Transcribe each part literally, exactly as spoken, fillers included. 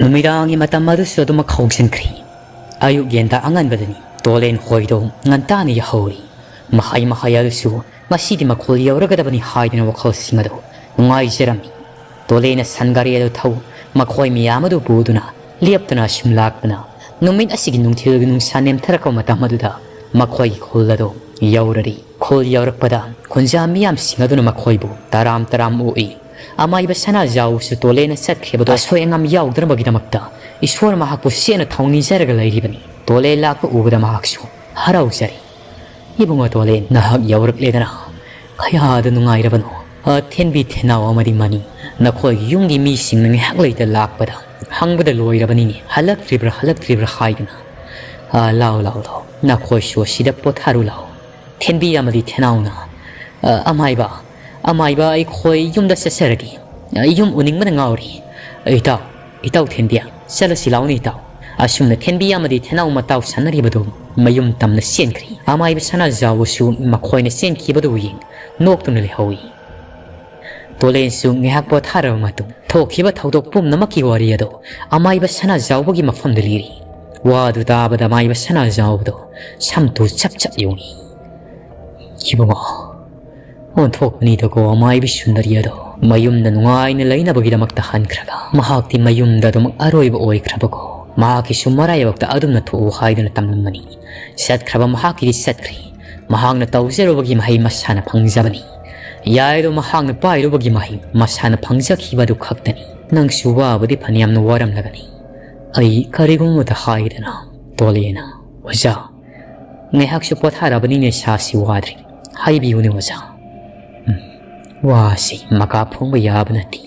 ꯅꯨꯃꯤꯗꯥꯡꯒꯤ ꯃꯇꯝ ꯑꯗꯨꯁꯨ ꯑꯗꯨꯃꯛ ꯍꯧꯖꯤꯟꯈ꯭ꯔꯦ꯫ ꯑꯌꯨꯛ ꯌꯦꯟꯗꯥ ꯑꯉꯟꯕꯗꯅꯤ ꯇꯣꯂꯦꯟ ꯈꯣꯏꯗꯣ ꯉꯟꯇꯥꯅ ꯌꯥꯍꯧꯔꯤ꯫ ꯃꯍꯩ ꯃꯍꯩ ꯑꯗꯨꯁꯨ ꯉꯁꯤꯗꯤ ꯃꯈꯣꯜ ꯌꯧꯔꯒꯗꯕꯅꯤ ꯍꯥꯏꯗꯨꯅ ꯋꯥꯈꯜꯁꯤꯡ ꯑꯗꯨ ꯅꯨꯡꯉꯥꯏꯖꯔꯝꯃꯤ꯫ ꯇꯣꯂꯦꯟꯅ ꯁꯟ ꯒꯥꯔꯤ ꯑꯗꯨ ꯊꯧ ꯃꯈꯣꯏ ꯃꯌꯥꯝ ꯑꯗꯨ ꯄꯨꯗꯨꯅ ꯂꯦꯞꯇꯅ ꯑꯁꯨꯝ ꯂꯥꯛꯄꯅ ꯅꯨꯃꯤꯠ ꯑꯁꯤꯒꯤ ꯅꯨꯡꯊꯤꯜꯒꯤ ꯅꯨꯡꯁꯥ ꯅꯦꯝꯊꯔꯛꯄ ꯃꯇꯝ ꯑꯗꯨꯗ ꯃꯈꯣꯏꯒꯤ ꯈꯨꯜ ꯑꯗꯨ ꯌꯧꯔꯔꯤ꯫ ꯈꯨꯜ ꯌꯧꯔꯛꯄꯗ ꯈꯨꯟꯖꯥ ꯃꯤꯌꯥꯝꯁꯤꯡ ꯑꯗꯨꯅ ꯃꯈꯣꯏꯕꯨ ꯇꯔꯥꯝ ꯇꯔꯥꯝ ꯑꯣꯛꯏ꯫ ꯑꯃꯥꯏꯕ ꯁꯅꯥꯖꯥꯎꯁꯨ ꯇꯣꯂꯦꯟꯅ ꯆꯠꯈꯤꯕꯗꯣ ꯑꯁꯣꯏ ꯑꯉꯥꯝ ꯌꯥꯎꯗꯅꯕꯒꯤꯗꯃꯛꯇ ꯏꯁꯣꯔ ꯃꯍꯥꯛꯄꯨ ꯁꯦꯠꯅ ꯊꯧꯅꯤꯖꯔꯒ ꯂꯩꯔꯤꯕꯅꯤ꯫ ꯇꯣꯂꯦꯟ ꯂꯥꯛꯄ ꯎꯕꯗ ꯃꯍꯥꯛꯁꯨ ꯍꯔꯥꯎꯖꯔꯤ꯫ "ꯏꯕꯨꯡꯉꯣ ꯇꯣꯂꯦꯟ, ꯅꯍꯥꯛ ꯌꯧꯔꯛꯂꯦꯗꯅ꯫ ꯀꯌꯥꯗ ꯅꯨꯡꯉꯥꯏꯔꯕꯅꯣ꯫ ꯑ, ꯊꯦꯟꯕꯤ ꯊꯦꯅꯥꯎ ꯑꯃꯗꯤ ꯃꯅꯤ, ꯅꯈꯣꯏꯒꯤ ꯌꯨꯝꯒꯤ ꯃꯤꯁꯤꯡꯅ ꯉꯥꯏꯍꯥꯛ ꯂꯩꯇ ꯂꯥꯛꯄꯗ ꯍꯪꯕꯗ ꯂꯣꯏꯔꯕꯅꯤꯅꯦ, ꯍꯜꯂꯛꯇ꯭ꯔꯤꯕ꯭ꯔꯥ, ꯍꯜꯂꯛꯇ꯭ꯔꯤꯕ꯭ꯔꯥ ꯍꯥꯏꯗꯨꯅ꯫ ꯑ, ꯂꯥꯎ, ꯂꯥꯎ, ꯂꯥꯎ, ꯅꯈꯣꯏꯁꯨ ꯑꯁꯤꯗ ꯄꯣꯊꯥꯔꯨ ꯂꯥꯎ꯫" ꯊꯦꯟꯕꯤ ꯑꯃꯗꯤ ꯊꯦꯅꯥꯎꯅ, "ꯑ, ꯑꯃꯥꯏꯕ, ꯑꯃꯥꯏꯕ, ꯑꯩꯈꯣꯏ ꯌꯨꯝꯗ ꯆꯠꯆꯔꯒꯦ꯫ ꯑ, ꯌꯨꯝ ꯎꯅꯤꯡꯕꯅ ꯉꯥꯎꯔꯤ꯫ ꯏꯇꯥꯎ, ꯏꯇꯥꯎ ꯊꯦꯟꯕꯤ, ꯆꯠꯂꯁꯤ ꯂꯥꯎꯅꯦ ꯏꯇꯥꯎ꯫" ꯑꯁꯨꯝꯅ ꯊꯦꯟꯕꯤ ꯑꯃꯗꯤ ꯊꯦꯅꯥꯎ ꯃꯇꯥꯎ ꯁꯥꯟꯅꯔꯤꯕꯗꯨ ꯃꯌꯨꯝ ꯇꯝꯅ ꯆꯦꯟꯈ꯭ꯔꯤ꯫ ꯑꯃꯥꯏꯕ ꯁꯅꯥꯖꯥꯎꯕꯁꯨ ꯃꯈꯣꯏꯅ ꯆꯦꯟꯈꯤꯕꯗꯨ ꯌꯦꯡ ꯅꯣꯛꯇꯨꯅ ꯂꯩꯍꯧꯏ꯫ ꯇꯣꯂꯦꯟꯁꯨ ꯉꯥꯏꯍꯥꯛ ꯄꯣꯊꯥꯔꯕ ꯃꯇꯨꯡ ꯊꯣꯛꯈꯤꯕ ꯊꯧꯗꯣꯛ ꯄꯨꯝꯅꯃꯛꯀꯤ ꯋꯥꯔꯤ ꯑꯗꯨ ꯑꯃꯥꯏꯕ ꯁꯅꯥꯖꯥꯎꯕꯒꯤ ꯃꯐꯝꯗ ꯂꯤꯔꯤ꯫ ꯋꯥꯗꯨ ꯇꯥꯕꯗ ꯑꯃꯥꯏꯕ ꯁꯅꯥꯖꯥꯎꯕꯗꯨ ꯁꯝꯇꯨ ꯆꯞ ꯆꯞ ꯌꯨꯡꯏ꯫ "ꯏꯕꯨꯡꯉꯣ, ꯑꯣꯟꯊꯣꯛꯄꯅꯤꯗꯀꯣ ꯑꯃꯥꯏꯕꯤ ꯁꯨꯟꯗꯔꯤ ꯑꯗꯣ꯫ ꯃꯌꯨꯝꯗ ꯅꯨꯡꯉꯥꯏꯅ ꯂꯩꯅꯕꯒꯤꯗꯃꯛꯇ ꯍꯟꯈ꯭ꯔꯒ ꯃꯍꯥꯛꯇꯤ ꯃꯌꯨꯝꯗ ꯑꯗꯨꯃꯛ ꯑꯔꯣꯏꯕ ꯑꯣꯏꯈ꯭ꯔꯕꯀꯣ꯫ ꯃꯍꯥꯛꯀꯤꯁꯨ ꯃꯔꯥꯏꯕꯛꯇ ꯑꯗꯨꯝꯅ ꯊꯣꯛꯎ ꯍꯥꯏꯗꯨꯅ ꯇꯝꯂꯝꯕꯅꯤ꯫ ꯆꯠꯈ꯭ꯔꯕ ꯃꯍꯥꯛꯀꯤꯗꯤ ꯆꯠꯈ꯭ꯔꯦ꯫ ꯃꯍꯥꯛꯅ ꯇꯧꯖꯔꯨꯕꯒꯤ ꯃꯍꯩ ꯃꯁꯥꯅ ꯐꯪꯖꯕꯅꯤ꯫ ꯌꯥꯏꯗꯣ ꯃꯍꯥꯛꯅ ꯄꯥꯏꯔꯨꯕꯒꯤ ꯃꯍꯩ ꯃꯁꯥꯅ ꯐꯪꯖꯈꯤꯕ ꯑꯗꯨ ꯈꯛꯇꯅꯤ꯫ ꯅꯪꯁꯨ ꯋꯥꯕꯨꯗꯤ ꯐꯅꯌꯥꯝꯅ ꯋꯥꯔꯝꯂꯒꯅꯤ꯫" "ꯑꯩ ꯀꯔꯤꯒꯨꯝꯕꯗ ꯍꯥꯏꯗꯅ ꯇꯣꯂꯦꯅ, ꯑꯣꯖꯥ, ꯉꯥꯏꯍꯥꯛꯁꯨ ꯄꯣꯊꯥꯔꯕꯅꯤꯅꯦ, ꯏꯁꯥꯁꯤ ꯋꯥꯗ꯭ꯔꯤ꯫ ꯍꯥꯏꯕꯤꯌꯨꯅꯦ ꯑꯣꯖꯥ꯫" "ꯎꯝ, ꯋꯥꯁꯤ ꯃꯀꯥ ꯐꯣꯡꯕ ꯌꯥꯕ ꯅꯠꯇꯦ꯫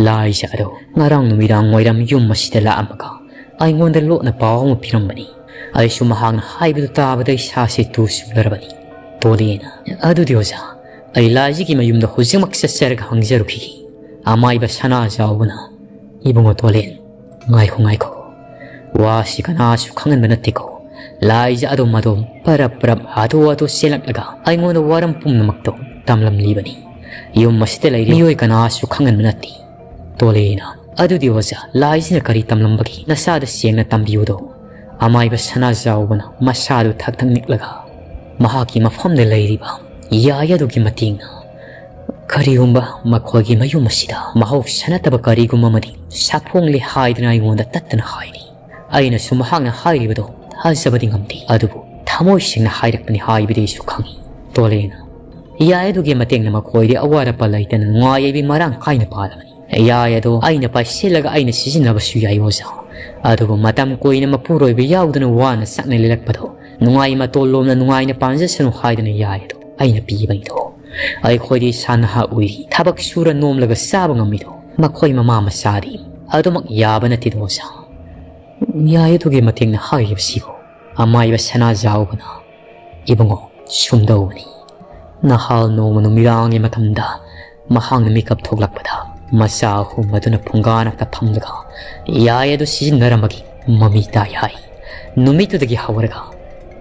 ꯂꯥꯏꯖ ꯑꯗꯣ ꯉꯔꯥꯡ ꯅꯨꯃꯤꯗꯥꯡ ꯋꯥꯏꯔꯝ ꯌꯨꯝ ꯑꯁꯤꯗ ꯂꯥꯛꯑꯝꯃꯒ ꯑꯩꯉꯣꯟꯗ ꯂꯣꯠꯅ ꯄꯥꯎ ꯑꯃ ꯄꯤꯔꯝꯕꯅꯤ꯫ ꯑꯩꯁꯨ ꯃꯍꯥꯛꯅ ꯍꯥꯏꯕꯗꯨ ꯇꯥꯕꯗ ꯏꯁꯥꯁꯤ ꯇꯨ ꯆꯨꯡꯂꯔꯕꯅꯤ꯫" ꯇꯣꯂꯦꯅ, "ꯑꯗꯨꯗꯤ ꯑꯣꯖꯥ, ꯑꯩ ꯂꯥꯏꯖꯒꯤ ꯃꯌꯨꯝꯗ ꯍꯧꯖꯤꯛꯃꯛ ꯆꯠꯆꯔꯒ ꯍꯪꯖꯔꯨꯈꯤꯒꯦ꯫" ꯑꯃꯥꯏꯕ ꯁꯅꯥꯖꯥꯎꯕꯅ, "ꯏꯕꯨꯡꯉꯣ ꯇꯣꯂꯦꯟ, ꯉꯥꯏꯈꯣ, ꯉꯥꯏꯈꯣ꯫ ꯋꯥꯁꯤ ꯀꯅꯥꯁꯨ ꯈꯪꯍꯟꯕ ꯅꯠꯇꯦꯀꯣ꯫ ꯂꯥꯏꯖ ꯑꯗꯣ ꯃꯗꯣꯝ ꯄꯔꯞ ꯄꯔꯞ ꯍꯥꯊꯨ ꯍꯥꯊꯨ ꯆꯦꯜꯂꯛꯂꯒ ꯑꯩꯉꯣꯟꯗ ꯋꯥꯔꯝ ꯄꯨꯝꯅꯃꯛꯇꯣ ꯇꯝꯂꯝꯂꯤꯕꯅꯤ꯫ ꯌꯨꯝ ꯑꯁꯤꯗ ꯂꯩꯔꯤ ꯃꯤꯑꯣꯏ ꯀꯅꯥꯁꯨ ꯈꯪꯍꯟꯕ ꯅꯠꯇꯦ꯫" ꯇꯣꯂꯦꯅ, "ꯑꯗꯨꯗꯤ ꯑꯣꯖꯥ, ꯂꯥꯏꯁꯤꯅ ꯀꯔꯤ ꯇꯝꯂꯝꯕꯒꯦ? ꯅꯁꯥꯗ ꯁꯦꯡꯅ ꯇꯝꯕꯤꯌꯨꯗꯣ꯫" ꯑꯃꯥꯏꯕ ꯁꯅꯥꯖꯥꯎꯕꯅ ꯃꯁꯥꯗꯨ ꯊꯛ ꯊꯛ ꯅꯤꯛꯂꯒ ꯃꯍꯥꯛꯀꯤ ꯃꯐꯝꯗ ꯂꯩꯔꯤꯕ ꯌꯥꯏ ꯑꯗꯨꯒꯤ ꯃꯇꯦꯡꯅ, "ꯀꯔꯤꯒꯨꯝꯕ ꯃꯈꯣꯏꯒꯤ ꯃꯌꯨꯝ ꯑꯁꯤꯗ ꯃꯍꯧꯁꯥ ꯅꯠꯇꯕ ꯀꯔꯤꯒꯨꯝꯕ ꯑꯃꯗꯤ ꯁꯥꯐꯣꯡꯂꯦ ꯍꯥꯏꯗꯅ ꯑꯩꯉꯣꯟꯗ ꯇꯠꯇꯅ ꯍꯥꯏꯔꯤ꯫ ꯑꯩꯅꯁꯨ ꯃꯍꯥꯛꯅ ꯍꯥꯏꯔꯤꯕꯗꯣ ꯊꯥꯖꯕꯗꯤ ꯉꯝꯗꯦ, ꯑꯗꯨꯕꯨ ꯊꯃꯣꯏ ꯁꯦꯡꯅ ꯍꯥꯏꯔꯛꯄꯅꯤ ꯍꯥꯏꯕꯗꯤ ꯑꯩꯁꯨ ꯈꯪꯏ꯫" ꯇꯣꯂꯦꯅ, "ꯌꯥꯏ ꯑꯗꯨꯒꯤ ꯃꯇꯦꯡꯅ ꯃꯈꯣꯏꯗꯤ ꯑꯋꯥꯠ ꯑꯄꯥ ꯂꯩꯇꯅ ꯅꯨꯡꯉꯥꯏ ꯌꯥꯏꯕꯤ ꯃꯔꯥꯡ ꯀꯥꯏꯅ ꯄꯥꯜꯂꯕꯅꯤ꯫ ꯌꯥꯏ ꯑꯗꯣ ꯑꯩꯅ ꯄꯥꯏꯁꯤꯜꯂꯒ ꯑꯩꯅ ꯁꯤꯖꯤꯟꯅꯕꯁꯨ ꯌꯥꯏ ꯑꯣꯖꯥ꯫ ꯑꯗꯨꯕꯨ ꯃꯇꯝ ꯀꯨꯏꯅ ꯃꯄꯨꯔꯣꯏꯕ ꯌꯥꯎꯗꯅ ꯋꯥꯅ ꯆꯥꯛꯅ ꯂꯦꯜꯂꯛꯄꯗꯣ ꯅꯨꯡꯉꯥꯏ ꯃꯇꯣꯜ ꯂꯣꯝꯅ ꯅꯨꯡꯉꯥꯏꯅ ꯄꯥꯟꯖꯁꯅꯨ ꯍꯥꯏꯗꯅ ꯌꯥꯏ ꯑꯗꯣ ꯑꯩꯅ ꯄꯤꯕꯅꯤꯗꯣ꯫ ꯑꯩꯈꯣꯏꯗꯤ ꯏꯁꯥ ꯅꯍꯥ ꯑꯣꯏꯔꯤ, ꯊꯕꯛ ꯁꯨꯔ ꯅꯣꯝꯂꯒ ꯆꯥꯕ ꯉꯝꯃꯤꯗꯣ꯫ ꯃꯈꯣꯏ ꯃꯃꯥ ꯃꯆꯥꯗꯤ ꯑꯗꯨꯃꯛ ꯌꯥꯕ ꯅꯠꯇꯦꯗꯣ ꯑꯣꯖꯥ꯫" "ꯌꯥꯏ ꯑꯗꯨꯒꯤ ꯃꯇꯦꯡꯅ ꯍꯥꯏꯔꯤꯕꯁꯤꯕꯨ?" ꯑꯃꯥꯏꯕ ꯁꯅꯥꯖꯥꯎꯕꯅ, "ꯏꯕꯨꯡꯉꯣ, ꯁꯨꯝꯗꯧꯕꯅꯤ꯫ ꯅꯍꯥꯜ ꯅꯣꯡꯃ ꯅꯨꯃꯤꯗꯥꯡꯒꯤ ꯃꯇꯝꯗ ꯃꯍꯥꯛꯅ ꯃꯤꯀꯞ ꯊꯣꯛꯂꯛꯄꯗ ꯃꯆꯥ ꯑꯍꯨꯝ ꯑꯗꯨꯅ ꯐꯨꯡꯒꯥ ꯅꯛꯇ ꯐꯝꯂꯒ ꯌꯥꯏ ꯑꯗꯨ ꯁꯤꯖꯤꯟꯅꯔꯝꯕꯒꯤ ꯃꯃꯤ ꯇꯥꯏ ꯍꯥꯏ꯫ ꯅꯨꯃꯤꯠꯇꯨꯗꯒꯤ ꯍꯧꯔꯒ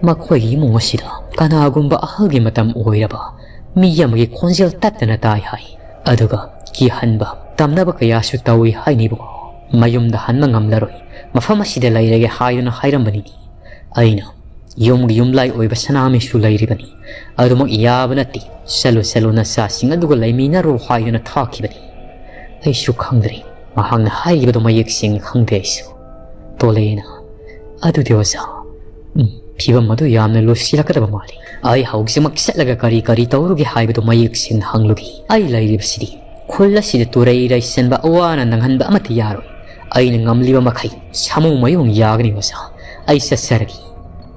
ꯃꯈꯣꯏꯒꯤ ꯏꯃꯨꯡ ꯑꯁꯤꯗ ꯀꯅꯥꯒꯨꯝꯕ ꯑꯍꯜꯒꯤ ꯃꯇꯝ ꯑꯣꯏꯔꯕ ꯃꯤ ꯑꯃꯒꯤ ꯈꯣꯟꯖꯦꯜ ꯇꯠꯇꯅ ꯇꯥꯏ ꯍꯥꯏ꯫ ꯑꯗꯨꯒ ꯀꯤꯍꯟꯕ, ꯇꯝꯅꯕ ꯀꯌꯥꯁꯨ ꯇꯧꯏ ꯍꯥꯏꯅꯤꯕꯨ꯫ ꯃꯌꯨꯝꯗ ꯍꯟꯕ ꯉꯝꯂꯔꯣꯏ, ꯃꯐꯝ ꯑꯁꯤꯗ ꯂꯩꯔꯒꯦ ꯍꯥꯏꯗꯨꯅ ꯍꯥꯏꯔꯝꯕꯅꯤꯅꯦ꯫ ꯑꯩꯅ ꯌꯨꯝꯒꯤ ꯌꯨꯝꯂꯥꯏ ꯑꯣꯏꯕ ꯁꯅꯥꯃꯤꯁꯨ ꯂꯩꯔꯤꯕꯅꯤ꯫ ꯑꯗꯨꯃꯛ ꯌꯥꯕ ꯅꯠꯇꯦ꯫ ꯆꯠꯂꯨ, ꯆꯠꯂꯨ, ꯅꯆꯥꯁꯤꯡ ꯑꯗꯨꯒ ꯂꯩꯃꯤꯟꯅꯔꯨ ꯍꯥꯏꯗꯨꯅ ꯊꯥꯈꯤꯕꯅꯤ꯫ ꯑꯩꯁꯨ ꯈꯪꯗ꯭ꯔꯦ ꯃꯍꯥꯛꯅ ꯍꯥꯏꯔꯤꯕꯗꯨ ꯃꯌꯦꯛ ꯁꯦꯡꯅ ꯈꯪꯗꯦ ꯑꯩꯁꯨ꯫" ꯇꯣꯂꯦꯅ, "ꯑꯗꯨꯗꯤ ꯑꯣꯖꯥ, ꯎꯝ, ꯐꯤꯕꯝ ꯑꯗꯨ ꯌꯥꯝꯅ ꯂꯨꯁꯤꯜꯂꯛꯀꯗꯕ ꯃꯥꯜꯂꯤ꯫ ꯑꯩ ꯍꯧꯖꯤꯛꯃꯛ ꯆꯠꯂꯒ ꯀꯔꯤ ꯀꯔꯤ ꯇꯧꯔꯨꯒꯦ ꯍꯥꯏꯕꯗꯨ ꯃꯌꯦꯛ ꯁꯦꯡꯅ ꯍꯪꯂꯨꯒꯦ꯫ ꯑꯩ ꯂꯩꯔꯤꯕꯁꯤꯗꯤ ꯈꯨꯜ ꯑꯁꯤꯗ ꯇꯨꯔꯩ ꯏꯔꯩꯁꯟꯕ, ꯑꯋꯥ ꯑꯅꯥ ꯅꯪꯍꯟꯕ ꯑꯃꯠꯇ ꯌꯥꯔꯣꯏ꯫ ꯑꯩꯅ ꯉꯝꯂꯤꯕ ꯃꯈꯩ ꯁꯥꯃꯨ ꯃꯌꯣꯡ ꯌꯥꯒꯅꯤ ꯑꯣꯖꯥ꯫ ꯑꯩ ꯆꯠꯆꯔꯒꯦ꯫"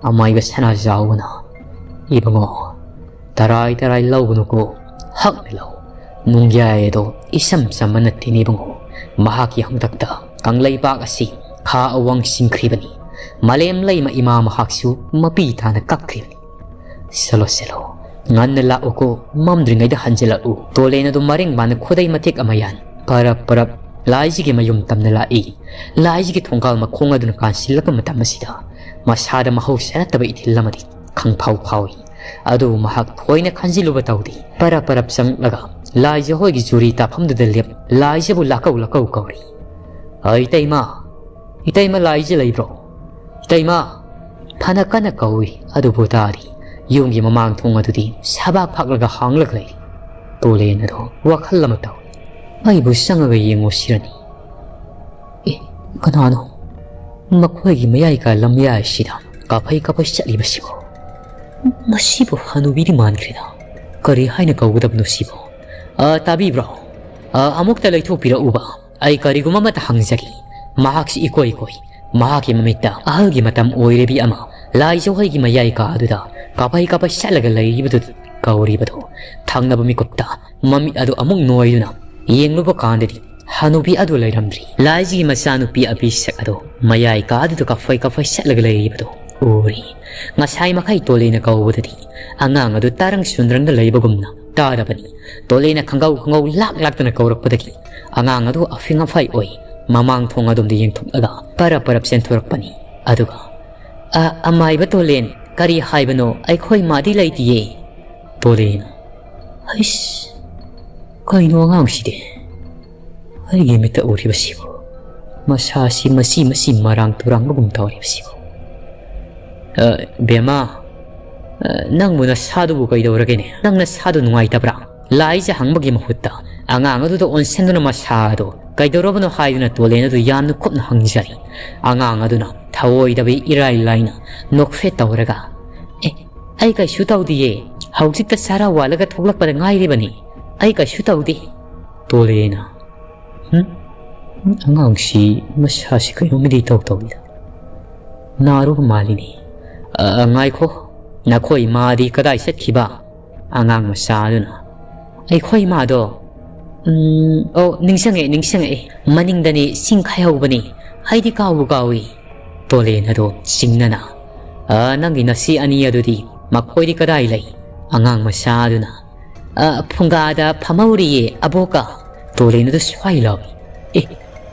ꯑꯃꯥꯏꯕ ꯁꯅꯥꯖꯥꯎꯕꯅ, "ꯏꯕꯨꯡꯉꯣ, ꯇꯔꯥꯏ ꯇꯔꯥꯏ ꯂꯧꯒꯅꯨꯀꯣ, ꯍꯛꯅ ꯂꯧ꯫ ꯅꯨꯡꯌꯥꯏ ꯑꯗꯣ ꯏꯆꯝ ꯆꯝꯕ ꯅꯠꯇꯦꯅꯦ ꯏꯕꯨꯡꯉꯣ꯫ ꯃꯍꯥꯛꯀꯤ ꯍꯥꯛꯇꯛꯇ ꯀꯪꯂꯩꯄꯥꯛ ꯑꯁꯤ ꯈꯥ ꯑꯋꯥꯡ ꯆꯤꯡꯈ꯭ꯔꯤꯕꯅꯤ꯫ ꯃꯥꯂꯦꯝ ꯂꯩꯃ ꯏꯃꯥ ꯃꯍꯥꯛꯁꯨ ꯃꯄꯤ ꯇꯥꯅ ꯀꯛꯈ꯭ꯔꯤꯕꯅꯤ꯫ ꯆꯠꯂꯣ, ꯆꯠꯂꯣ, ꯉꯟꯅ ꯂꯥꯛꯎꯀꯣ, ꯃꯝꯗ꯭ꯔꯤꯉꯩꯗ ꯍꯟꯖꯤꯜꯂꯛꯎ꯫" ꯇꯣꯂꯦꯟ ꯑꯗꯨ ꯃꯔꯦꯡ ꯃꯥꯟꯅ ꯈꯨꯗꯩ ꯃꯇꯦꯛ ꯑꯃ ꯌꯥꯟ ꯄꯔꯞ ꯄꯔꯞ ꯂꯥꯏꯖꯒꯤ ꯃꯌꯨꯝ ꯇꯝꯅ ꯂꯥꯛꯏ꯫ ꯂꯥꯏꯖꯒꯤ ꯊꯣꯡꯒꯥꯜ ꯃꯈꯣꯡ ꯑꯗꯨꯅ ꯀꯥꯟꯁꯤꯜꯂꯛꯄ ꯃꯇꯝ ꯑꯁꯤꯗ ꯃꯁꯥꯗ ꯃꯍꯧꯁꯥ ꯅꯠꯇꯕ ꯏꯊꯤꯜ ꯑꯃꯗꯤ ꯈꯪꯐꯥꯎ ꯐꯥꯎꯏ꯫ ꯑꯗꯨꯕꯨ ꯃꯍꯥꯛ ꯊꯣꯏꯅ ꯈꯟꯖꯤꯜꯂꯨꯕ ꯇꯧꯗꯦ꯫ ꯄꯔꯞ ꯄꯔꯞ ꯆꯪꯂꯛꯂꯒ ꯂꯥꯏꯖ ꯍꯣꯏꯒꯤ ꯖꯨꯔꯤ ꯇꯥꯐꯝꯗꯨꯗ ꯂꯦꯞ ꯂꯥꯏꯖꯕꯨ ꯂꯥꯛꯀꯧ ꯂꯥꯛꯀꯧ ꯀꯧꯔꯤ꯫ "ꯑ, ꯏꯇꯩꯃ, ꯏꯇꯩꯃ ꯂꯥꯏꯖ ꯂꯩꯕ꯭ꯔꯣ? ꯏꯇꯩꯃ!" ꯐꯅ ꯀꯟꯅ ꯀꯧꯏ, ꯑꯗꯨꯕꯨ ꯇꯥꯗꯦ꯫ ꯌꯨꯝꯒꯤ ꯃꯃꯥꯡ ꯊꯣꯡ ꯑꯗꯨꯗꯤ ꯁꯕꯥꯛ ꯐꯥꯛꯂꯒ ꯍꯥꯡꯂꯒ ꯂꯩꯔꯤ꯫ ꯇꯣꯂꯦꯟ ꯑꯗꯣ ꯋꯥꯈꯜ ꯑꯃ ꯇꯧꯏ꯫ "ꯑꯩꯕꯨ ꯆꯪꯉꯒ ꯌꯦꯡꯉꯨꯁꯤꯔꯅꯤ꯫ ꯑꯦ, ꯀꯅꯥꯅꯣ ꯃꯈꯣꯏꯒꯤ ꯃꯌꯥꯏ ꯀꯥ ꯂꯝꯌꯥꯏꯁꯤꯗ ꯀꯥꯐꯩ ꯀꯥꯐꯩ ꯆꯠꯂꯤꯕꯁꯤꯕꯣ? ꯃꯁꯤꯕꯨ ꯍꯅꯨꯕꯤꯗꯤ ꯃꯥꯟꯈ꯭ꯔꯦꯗ꯫ ꯀꯔꯤ ꯍꯥꯏꯅ ꯀꯧꯒꯗꯕꯅꯣ ꯁꯤꯕꯨ? ꯑ, ꯇꯥꯕꯤꯕ꯭ꯔꯣ? ꯑ, ꯑꯃꯨꯛꯇ ꯂꯩꯊꯣꯛꯄꯤꯔꯛꯎꯕ꯫ ꯑꯩ ꯀꯔꯤꯒꯨꯝꯕ ꯑꯃꯠꯇ ꯍꯪꯖꯒꯦ꯫" ꯃꯍꯥꯛꯁꯤ ꯏꯀꯣꯏ ꯀꯣꯏ꯫ ꯃꯍꯥꯛꯀꯤ ꯃꯃꯤꯠꯇ ꯑꯍꯜꯒꯤ ꯃꯇꯝ ꯑꯣꯏꯔꯕꯤ ꯑꯃ ꯂꯥꯏꯖꯧꯍꯩꯒꯤ ꯃꯌꯥꯏ ꯀꯥ ꯑꯗꯨꯗ ꯀꯥꯐꯩ ꯀꯥꯐꯩ ꯆꯠꯂꯒ ꯂꯩꯔꯤꯕꯗꯨ ꯀꯧꯔꯤꯕꯗꯨ ꯊꯪꯅꯕ ꯃꯤꯀꯨꯞꯇ ꯃꯃꯤꯠ ꯑꯗꯨ ꯑꯃꯨꯛ ꯅꯣꯏꯗꯨꯅ ꯌꯦꯡꯂꯨꯕ ꯀꯥꯟꯗꯗꯤ ꯍꯅꯨꯕꯤ ꯑꯗꯨ ꯂꯩꯔꯝꯗ꯭ꯔꯤ꯫ ꯂꯥꯏꯖꯤꯒꯤ ꯃꯆꯥꯅꯨꯄꯤ ꯑꯕꯤꯁꯦꯛ ꯑꯗꯨ ꯃꯌꯥꯏ ꯀꯥ ꯑꯗꯨꯗ ꯀꯥꯐꯩ ꯀꯥꯐꯩ ꯆꯠꯂꯒ ꯂꯩꯔꯤꯕꯗꯨ ꯎꯔꯤ꯫ ꯉꯁꯥꯏ ꯃꯈꯩ ꯇꯣꯂꯦꯅ ꯀꯧꯕꯗꯗꯤ ꯑꯉꯥꯡ ꯑꯗꯨ ꯇꯥꯔꯪ ꯁꯨꯟꯗ꯭ꯔꯪꯗ ꯂꯩꯕꯒꯨꯝꯅ ꯇꯥꯔꯕꯅꯤ꯫ ꯇꯣꯂꯦꯅ ꯈꯪꯒꯧ ꯈꯪꯒꯧ ꯂꯥꯛ ꯂꯥꯛꯇꯅ ꯀꯧꯔꯛꯄꯗꯒꯤ ꯑꯉꯥꯡ ꯑꯗꯨ ꯑꯐꯤꯡ ꯑꯐꯥꯏ ꯑꯣꯏ ꯃꯃꯥꯡ ꯊꯣꯡ ꯑꯗꯣꯝꯗ ꯌꯦꯡꯊꯣꯛꯂꯒ ꯄꯔꯞ ꯄꯔꯞ ꯆꯦꯟꯊꯣꯔꯛꯄꯅꯤ꯫ ꯑꯗꯨꯒ, "ꯑ, ꯑꯃꯥꯏꯕ ꯇꯣꯂꯦꯟ, ꯀꯔꯤ ꯍꯥꯏꯕꯅꯣ? ꯑꯩꯈꯣꯏ ꯃꯥꯗꯤ ꯂꯩꯇꯤꯌꯦ꯫" ꯇꯣꯂꯦꯟ, "ꯍꯩꯁ, ꯀꯩꯅꯣ ꯑꯉꯥꯡꯁꯤꯗꯤ? ꯑꯩꯒꯤ ꯃꯤꯠꯇ ꯎꯔꯤꯕꯁꯤꯕꯨ? ꯃꯁꯥꯁꯤ ꯃꯆꯤ ꯃꯆꯤ ꯃꯔꯥꯡ ꯇꯨꯔꯥꯡꯕꯒꯨꯝ ꯇꯧꯔꯤꯕꯁꯤꯕꯨ?" "ꯑ, ꯕꯦꯝꯃ, ꯑ, ꯅꯪꯕꯨ ꯅꯁꯥꯗꯨꯕꯨ ꯀꯩꯗꯧꯔꯒꯦꯅꯦ? ꯅꯪ ꯅꯁꯥꯗꯨ ꯅꯨꯡꯉꯥꯏꯇꯕ꯭ꯔꯥ?" ꯂꯥꯏꯖ ꯍꯪꯕꯒꯤ ꯃꯍꯨꯠꯇ ꯑꯉꯥꯡ ꯑꯗꯨꯗ ꯑꯣꯟꯁꯤꯟꯗꯨꯅ ꯃꯁꯥ ꯑꯗꯨ ꯀꯩꯗꯧꯔꯕꯅꯣ ꯍꯥꯏꯗꯨꯅ ꯇꯣꯂꯦꯟ ꯑꯗꯨ ꯌꯥꯝꯅ ꯀꯨꯞꯅ ꯍꯪꯖꯔꯤ꯫ ꯑꯉꯥꯡ ꯑꯗꯨꯅ ꯊꯑꯣꯏꯗꯕꯤ ꯏꯔꯥꯏ ꯂꯥꯏꯅ ꯅꯣꯛꯐꯦꯠ ꯇꯧꯔꯒ, "ꯑꯦ, ꯑꯩ ꯀꯩꯁꯨ ꯇꯧꯗꯤꯌꯦ꯫ ꯍꯧꯖꯤꯛꯇ ꯆꯥꯔꯥ ꯋꯥꯜꯂꯒ ꯊꯣꯛꯂꯛꯄꯗ ꯉꯥꯏꯔꯤꯕꯅꯤ꯫ ꯑꯩ ꯀꯩꯁꯨ ꯇꯧꯗꯦ꯫" ꯇꯣꯂꯦꯅ, "ꯍꯨꯝ? ꯑꯉꯥꯡꯁꯤ ꯃꯁꯥꯁꯤ ꯀꯩꯅꯣꯝꯃꯗꯤ ꯏꯇꯧ ꯇꯧꯏꯗ꯫ ꯅꯥꯔꯨꯕ ꯃꯥꯜꯂꯤꯅꯦ꯫ ꯑ, ꯉꯥꯏꯈꯣ, ꯅꯈꯣꯏ ꯃꯥꯗꯤ ꯀꯗꯥꯏ ꯆꯠꯈꯤꯕ?" ꯑꯉꯥꯡ ꯃꯆꯥ ꯑꯗꯨꯅ, "ꯑꯩꯈꯣꯏ ꯃꯥꯗꯣ, ꯎꯝ, ꯑꯣ, ꯅꯤꯡꯁꯤꯡꯉꯦ, ꯅꯤꯡꯁꯤꯡꯉꯛꯑꯦ꯫ ꯃꯅꯤꯡꯗꯅꯦ ꯆꯤꯡ ꯈꯥꯏꯍꯧꯕꯅꯦ꯫ ꯑꯩꯗꯤ ꯀꯥꯎꯕꯨ ꯀꯥꯎꯏ꯫" ꯇꯣꯂꯦꯟ ꯑꯗꯣ ꯆꯤꯡꯅꯅ, "ꯑ, ꯅꯪꯒꯤ ꯅꯆꯦ ꯑꯅꯤ ꯑꯗꯨꯗꯤ ꯃꯈꯣꯏꯗꯤ ꯀꯗꯥꯏ ꯂꯩ?" ꯑꯉꯥꯡ ꯃꯆꯥ ꯑꯗꯨꯅ, "ꯑ, ꯐꯨꯡꯒꯥꯗ ꯐꯝꯍꯧꯔꯤꯌꯦ ꯑꯕꯣꯛꯀ꯫" ꯇꯣꯂꯦꯟ ꯑꯗꯨ ꯁ꯭ꯋꯥꯏ ꯂꯥꯎꯏ꯫ "ꯑꯦ,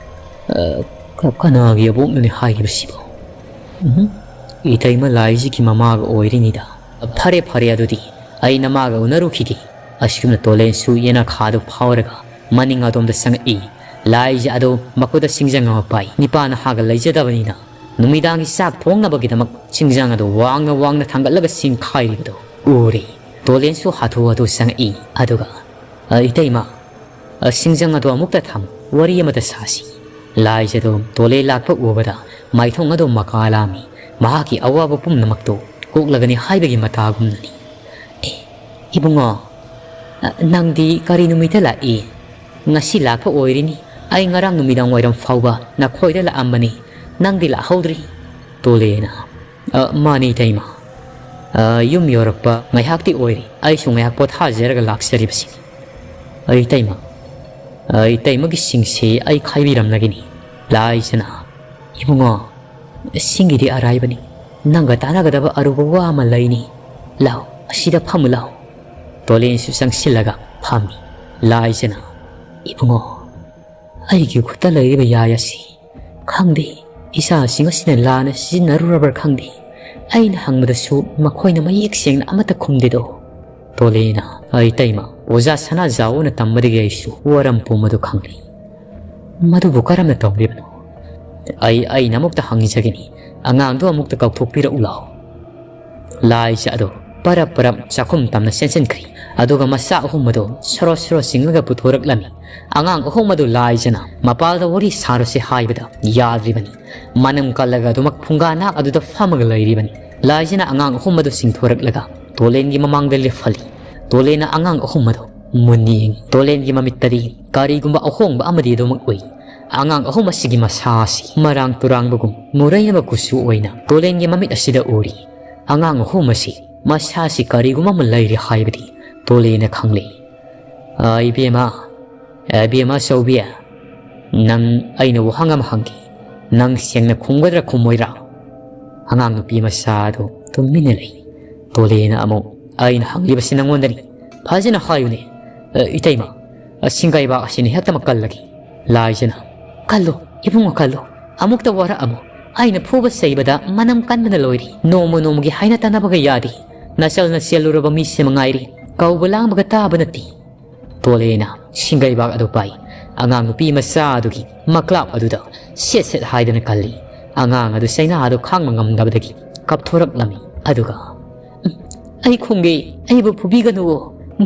ꯑ, ꯀ-, ꯀꯅꯥꯒꯤ ꯑꯕꯣꯛꯅꯣꯅꯦ ꯍꯥꯏꯔꯤꯕꯁꯤꯕꯣ? ꯎꯝ, ꯏꯇꯩꯃ ꯂꯥꯏꯖꯤꯒꯤ ꯃꯃꯥꯒ ꯑꯣꯏꯔꯤꯅꯤꯗ꯫ ꯐꯔꯦ, ꯐꯔꯦ, ꯑꯗꯨꯗꯤ ꯑꯩ ꯅꯃꯥꯒ ꯎꯅꯔꯨꯈꯤꯒꯦ꯫" ꯑꯁꯤꯒꯨꯝꯅ ꯇꯣꯂꯦꯟꯁꯨ ꯌꯦꯅꯈꯥꯗꯨ ꯐꯥꯎꯔꯒ ꯃꯅꯤꯡ ꯑꯗꯣꯝꯗ ꯆꯪꯉꯛꯏ꯫ ꯂꯥꯏꯖ ꯑꯗꯨ ꯃꯈꯨꯠꯇ ꯁꯤꯡꯖꯪ ꯑꯃ ꯄꯥꯏ꯫ ꯅꯤꯄꯥ ꯅꯍꯥꯒ ꯂꯩꯖꯗꯕꯅꯤꯅ ꯅꯨꯃꯤꯗꯥꯡꯒꯤ ꯆꯥꯛ ꯊꯣꯡꯅꯕꯒꯤꯗꯃꯛ ꯁꯤꯡꯖꯪ ꯑꯗꯨ ꯋꯥꯡꯅ ꯋꯥꯡꯅ ꯊꯥꯡꯒꯠꯂꯒ ꯁꯤꯡꯈꯥꯏꯔꯤꯕꯗꯨ ꯎꯔꯦ꯫ ꯇꯣꯂꯦꯟꯁꯨ ꯍꯥꯊꯨ ꯍꯥꯊꯨ ꯆꯪꯉꯛꯏ꯫ ꯑꯗꯨꯒ, "ꯑ, ꯏꯇꯩꯃ, ꯑ, ꯁꯤꯡꯖꯪ ꯑꯗꯨ ꯑꯃꯨꯛꯇ ꯊꯝ, ꯋꯥꯔꯤ ꯑꯃꯇ ꯁꯥꯁꯤ꯫" ꯂꯥꯏꯖ ꯑꯗꯨ ꯇꯣꯂꯦꯟ ꯂꯥꯛꯄ ꯎꯕꯗ ꯃꯥꯏꯊꯣꯡ ꯑꯗꯨ ꯃꯀꯥ ꯂꯥꯝꯃꯤ꯫ ꯃꯍꯥꯛꯀꯤ ꯑꯋꯥꯕ ꯄꯨꯝꯅꯃꯛꯇꯨ ꯀꯣꯛꯂꯒꯅꯤ ꯍꯥꯏꯕꯒꯤ ꯃꯇꯥꯒꯨꯝꯅꯅꯤ꯫ "ꯑꯦ, ꯏꯕꯨꯡꯉꯣ, ꯑ, ꯅꯪꯗꯤ ꯀꯔꯤ ꯅꯨꯃꯤꯠꯇ ꯂꯥꯛꯏ? ꯉꯁꯤ ꯂꯥꯛꯄ ꯑꯣꯏꯔꯤꯅꯤ꯫ ꯑꯩ ꯉꯔꯥꯡ ꯅꯨꯃꯤꯗꯥꯡ ꯋꯥꯏꯔꯝ ꯐꯥꯎꯕ ꯅꯈꯣꯏꯗ ꯂꯥꯛꯑꯝꯕꯅꯤ꯫ ꯅꯪꯗꯤ ꯂꯥꯛꯍꯧꯗ꯭ꯔꯤ꯫" ꯇꯣꯂꯦꯅ, "ꯑ, ꯃꯥꯅꯤ ꯏꯇꯩꯃ꯫ ꯑ, ꯌꯨꯝ ꯌꯧꯔꯛꯄ ꯉꯥꯏꯍꯥꯛꯇꯤ ꯑꯣꯏꯔꯤ꯫ ꯑꯩꯁꯨ ꯉꯥꯏꯍꯥꯛ ꯄꯣꯊꯥꯖꯔꯒ ꯂꯥꯛꯆꯔꯤꯕꯁꯤꯅꯤ꯫" "ꯑ, ꯏꯇꯩꯃ, ꯑ, ꯏꯇꯩꯃꯒꯤ ꯁꯤꯡꯁꯤ ꯑꯩ ꯈꯥꯏꯕꯤꯔꯝꯂꯒꯅꯤ꯫" ꯂꯥꯏꯖꯅ, "ꯏꯕꯨꯡꯉꯣ, ꯁꯤꯡꯒꯤꯗꯤ ꯑꯔꯥꯏꯕꯅꯤ꯫ ꯅꯪꯒ ꯇꯥꯟꯅꯒꯗꯕ ꯑꯔꯨꯕ ꯋꯥ ꯑꯃ ꯂꯩꯅꯤ꯫ ꯂꯥꯎ, ꯑꯁꯤꯗ ꯐꯝꯃꯨ ꯂꯥꯎ꯫" ꯇꯣꯂꯦꯟꯁꯨ ꯆꯪꯁꯤꯜꯂꯒ ꯐꯝꯃꯤ꯫ ꯂꯥꯏꯖꯅ, "ꯏꯕꯨꯡꯉꯣ, ꯑꯩꯒꯤ ꯈꯨꯠꯇ ꯂꯩꯔꯤꯕ ꯌꯥꯏ ꯑꯁꯤ, ꯈꯪꯗꯦ, ꯏꯆꯥꯁꯤꯡ ꯑꯁꯤꯅ ꯂꯥꯟꯅ ꯁꯤꯖꯤꯟꯅꯔꯨꯔꯕ꯭ꯔꯥ ꯈꯪꯗꯦ꯫ ꯑꯩꯅ ꯍꯪꯕꯗꯁꯨ ꯃꯈꯣꯏꯅ ꯃꯌꯦꯛ ꯁꯦꯡꯅ ꯑꯃꯠꯇ ꯈꯨꯝꯗꯦꯗꯣ꯫" ꯇꯣꯂꯦꯅ, "ꯑꯩ ꯏꯇꯩꯃ, ꯑꯣꯖꯥ ꯁꯅꯥꯖꯥꯎꯅ ꯇꯝꯕꯗꯒꯤ ꯑꯩꯁꯨ ꯋꯥꯔꯝ ꯄꯨꯝꯕꯗꯨ ꯈꯪꯂꯤ꯫ ꯃꯗꯨꯕꯨ ꯀꯔꯝꯅ ꯇꯧꯔꯤꯕꯅꯣ? ꯑꯩ, ꯑꯩꯅ ꯑꯃꯨꯛꯇ ꯍꯪꯖꯒꯅꯤ꯫ ꯑꯉꯥꯡꯗꯣ ꯑꯃꯨꯛꯇ ꯀꯧꯊꯣꯛꯄꯤꯔꯛꯎ ꯂꯥꯎ꯫" ꯂꯥꯏꯖ ꯑꯗꯨ ꯄꯔꯞ ꯄꯔꯞ ꯆꯥꯛꯈꯨꯝ ꯇꯝꯅ ꯆꯦꯟꯁꯤꯟꯈ꯭ꯔꯤ꯫ ꯑꯗꯨꯒ ꯃꯆꯥ ꯑꯍꯨꯝ ꯑꯗꯨ ꯁꯣꯔꯣ ꯁꯣꯔꯣ ꯆꯤꯡꯂꯒ ꯄꯨꯊꯣꯔꯛꯂꯝꯃꯤ꯫ ꯑꯉꯥꯡ ꯑꯍꯨꯝ ꯑꯗꯨ ꯂꯥꯏꯖꯅ ꯃꯄꯥꯜꯗ ꯋꯥꯔꯤ ꯁꯥꯔꯨꯁꯦ ꯍꯥꯏꯕꯗ ꯌꯥꯗ꯭ꯔꯤꯕꯅꯤ꯫ ꯃꯅꯝ ꯀꯜꯂꯒ ꯑꯗꯨꯃꯛ ꯐꯨꯡꯒꯥ ꯅꯥꯛ ꯑꯗꯨꯗ ꯐꯝꯃꯒ ꯂꯩꯔꯤꯕꯅꯤ꯫ ꯂꯥꯏꯖꯅ ꯑꯉꯥꯡ ꯑꯍꯨꯝ ꯑꯗꯨ ꯆꯤꯡꯊꯣꯔꯛꯂꯒ ꯇꯣꯂꯦꯟꯒꯤ ꯃꯃꯥꯡꯗ ꯂꯦꯞꯍꯜꯂꯤ꯫ ꯇꯣꯂꯦꯟꯅ ꯑꯉꯥꯡ ꯑꯍꯨꯝ ꯑꯗꯨ ꯃꯨꯟꯅ ꯌꯦꯡꯉꯤ꯫ ꯇꯣꯂꯦꯟꯒꯤ ꯃꯃꯤꯠꯇꯗꯤ ꯀꯔꯤꯒꯨꯝꯕ ꯑꯍꯣꯡꯕ ꯑꯃꯗꯤ ꯑꯗꯨꯃꯛ ꯎꯏ꯫ ꯑꯉꯥꯡ ꯑꯍꯨꯝ ꯑꯁꯤꯒꯤ ꯃꯁꯥ ꯑꯁꯤ ꯃꯔꯥꯡ ꯇꯨꯔꯥꯡꯕꯒꯨꯝ ꯃꯨꯔꯩꯅꯕ ꯀꯨꯆꯨ ꯑꯣꯏꯅ ꯇꯣꯂꯦꯟꯒꯤ ꯃꯃꯤꯠ ꯑꯁꯤꯗ ꯎꯔꯤ꯫ ꯑꯉꯥꯡ ꯑꯍꯨꯝ ꯑꯁꯤ ꯃꯁꯥꯁꯤ ꯀꯔꯤꯒꯨꯝꯕ ꯑꯃ ꯂꯩꯔꯤ ꯍꯥꯏꯕꯗꯤ ꯇꯣꯂꯦꯟꯅ ꯈꯪꯂꯦ꯫ "ꯑ, ꯏꯕꯦꯝꯃ, ꯑ, ꯏꯕꯦꯝꯃ ꯑꯆꯧꯕꯤ, ꯅꯪ, ꯑꯩꯅ ꯋꯥꯍꯪ ꯑꯃ ꯍꯪꯒꯦ꯫ ꯅꯪ ꯁꯦꯡꯅ ꯈꯨꯝꯒꯗ꯭ꯔꯥ ꯈꯨꯝꯃꯣꯏꯗ꯭ꯔꯥ?" ꯑꯉꯥꯡ ꯅꯨꯄꯤ ꯃꯆꯥ ꯑꯗꯨ ꯇꯨꯃꯤꯟꯅ ꯂꯩ꯫ ꯇꯣꯂꯦꯟꯅ ꯑꯃꯨꯛ, "ꯑꯩꯅ ꯍꯪꯂꯤꯕꯁꯤ ꯅꯪꯉꯣꯟꯗꯅꯤ꯫ ꯐꯖꯅ ꯍꯥꯏꯌꯨꯅꯦ꯫" "ꯑ, ꯏꯇꯩꯃ, ꯑ, ꯁꯤꯡꯒꯩꯕꯥꯛ ꯑꯁꯤꯅ ꯍꯦꯛꯇꯃꯛ ꯀꯜꯂꯒꯦ꯫" ꯂꯥꯏꯖꯅ, "ꯀꯜꯂꯨ, ꯏꯕꯨꯡꯉꯣ, ꯀꯜꯂꯨ꯫ ꯑꯃꯨꯛꯇ ꯋꯥꯔꯛꯑꯝꯃꯨ꯫ ꯑꯩꯅ ꯐꯨꯕ ꯆꯩꯕꯗ ꯃꯅꯝ ꯀꯟꯕꯅ ꯂꯣꯏꯔꯤ꯫ ꯅꯣꯡꯃ ꯅꯣꯡꯃꯒꯤ ꯍꯥꯏꯅ ꯇꯥꯅꯕꯒ ꯌꯥꯗꯦ꯫ ꯅꯆꯜꯅ ꯆꯦꯜꯂꯨꯔꯕ ꯃꯤꯁꯦ ꯃꯉꯥꯏꯔꯤ꯫ ꯀꯧꯕ ꯂꯥꯡꯕꯒ ꯇꯥꯕ ꯅꯠꯇꯦ꯫" ꯇꯣꯂꯦꯅ ꯁꯤꯡꯒꯩꯕꯥꯛ ꯑꯗꯨ ꯄꯥꯏ꯫ ꯑꯉꯥꯡ ꯅꯨꯄꯤ ꯃꯆꯥ ꯑꯗꯨꯒꯤ ꯃꯀ꯭ꯂꯥꯞ ꯑꯗꯨꯗ ꯁꯦꯠ ꯁꯦꯠ ꯍꯥꯏꯗꯅ ꯀꯜꯂꯤ꯫ ꯑꯉꯥꯡ ꯑꯗꯨ ꯆꯩꯅꯥ ꯑꯗꯨ ꯈꯥꯡꯕ ꯉꯝꯗꯕꯗꯒꯤ ꯀꯞꯊꯣꯔꯛꯂꯝꯃꯤ꯫ ꯑꯗꯨꯒ, "ꯎꯝ, ꯑꯩ ꯈꯨꯝꯒꯦ, ꯑꯩꯕꯨ ꯐꯨꯕꯤꯒꯅꯨꯋꯣ,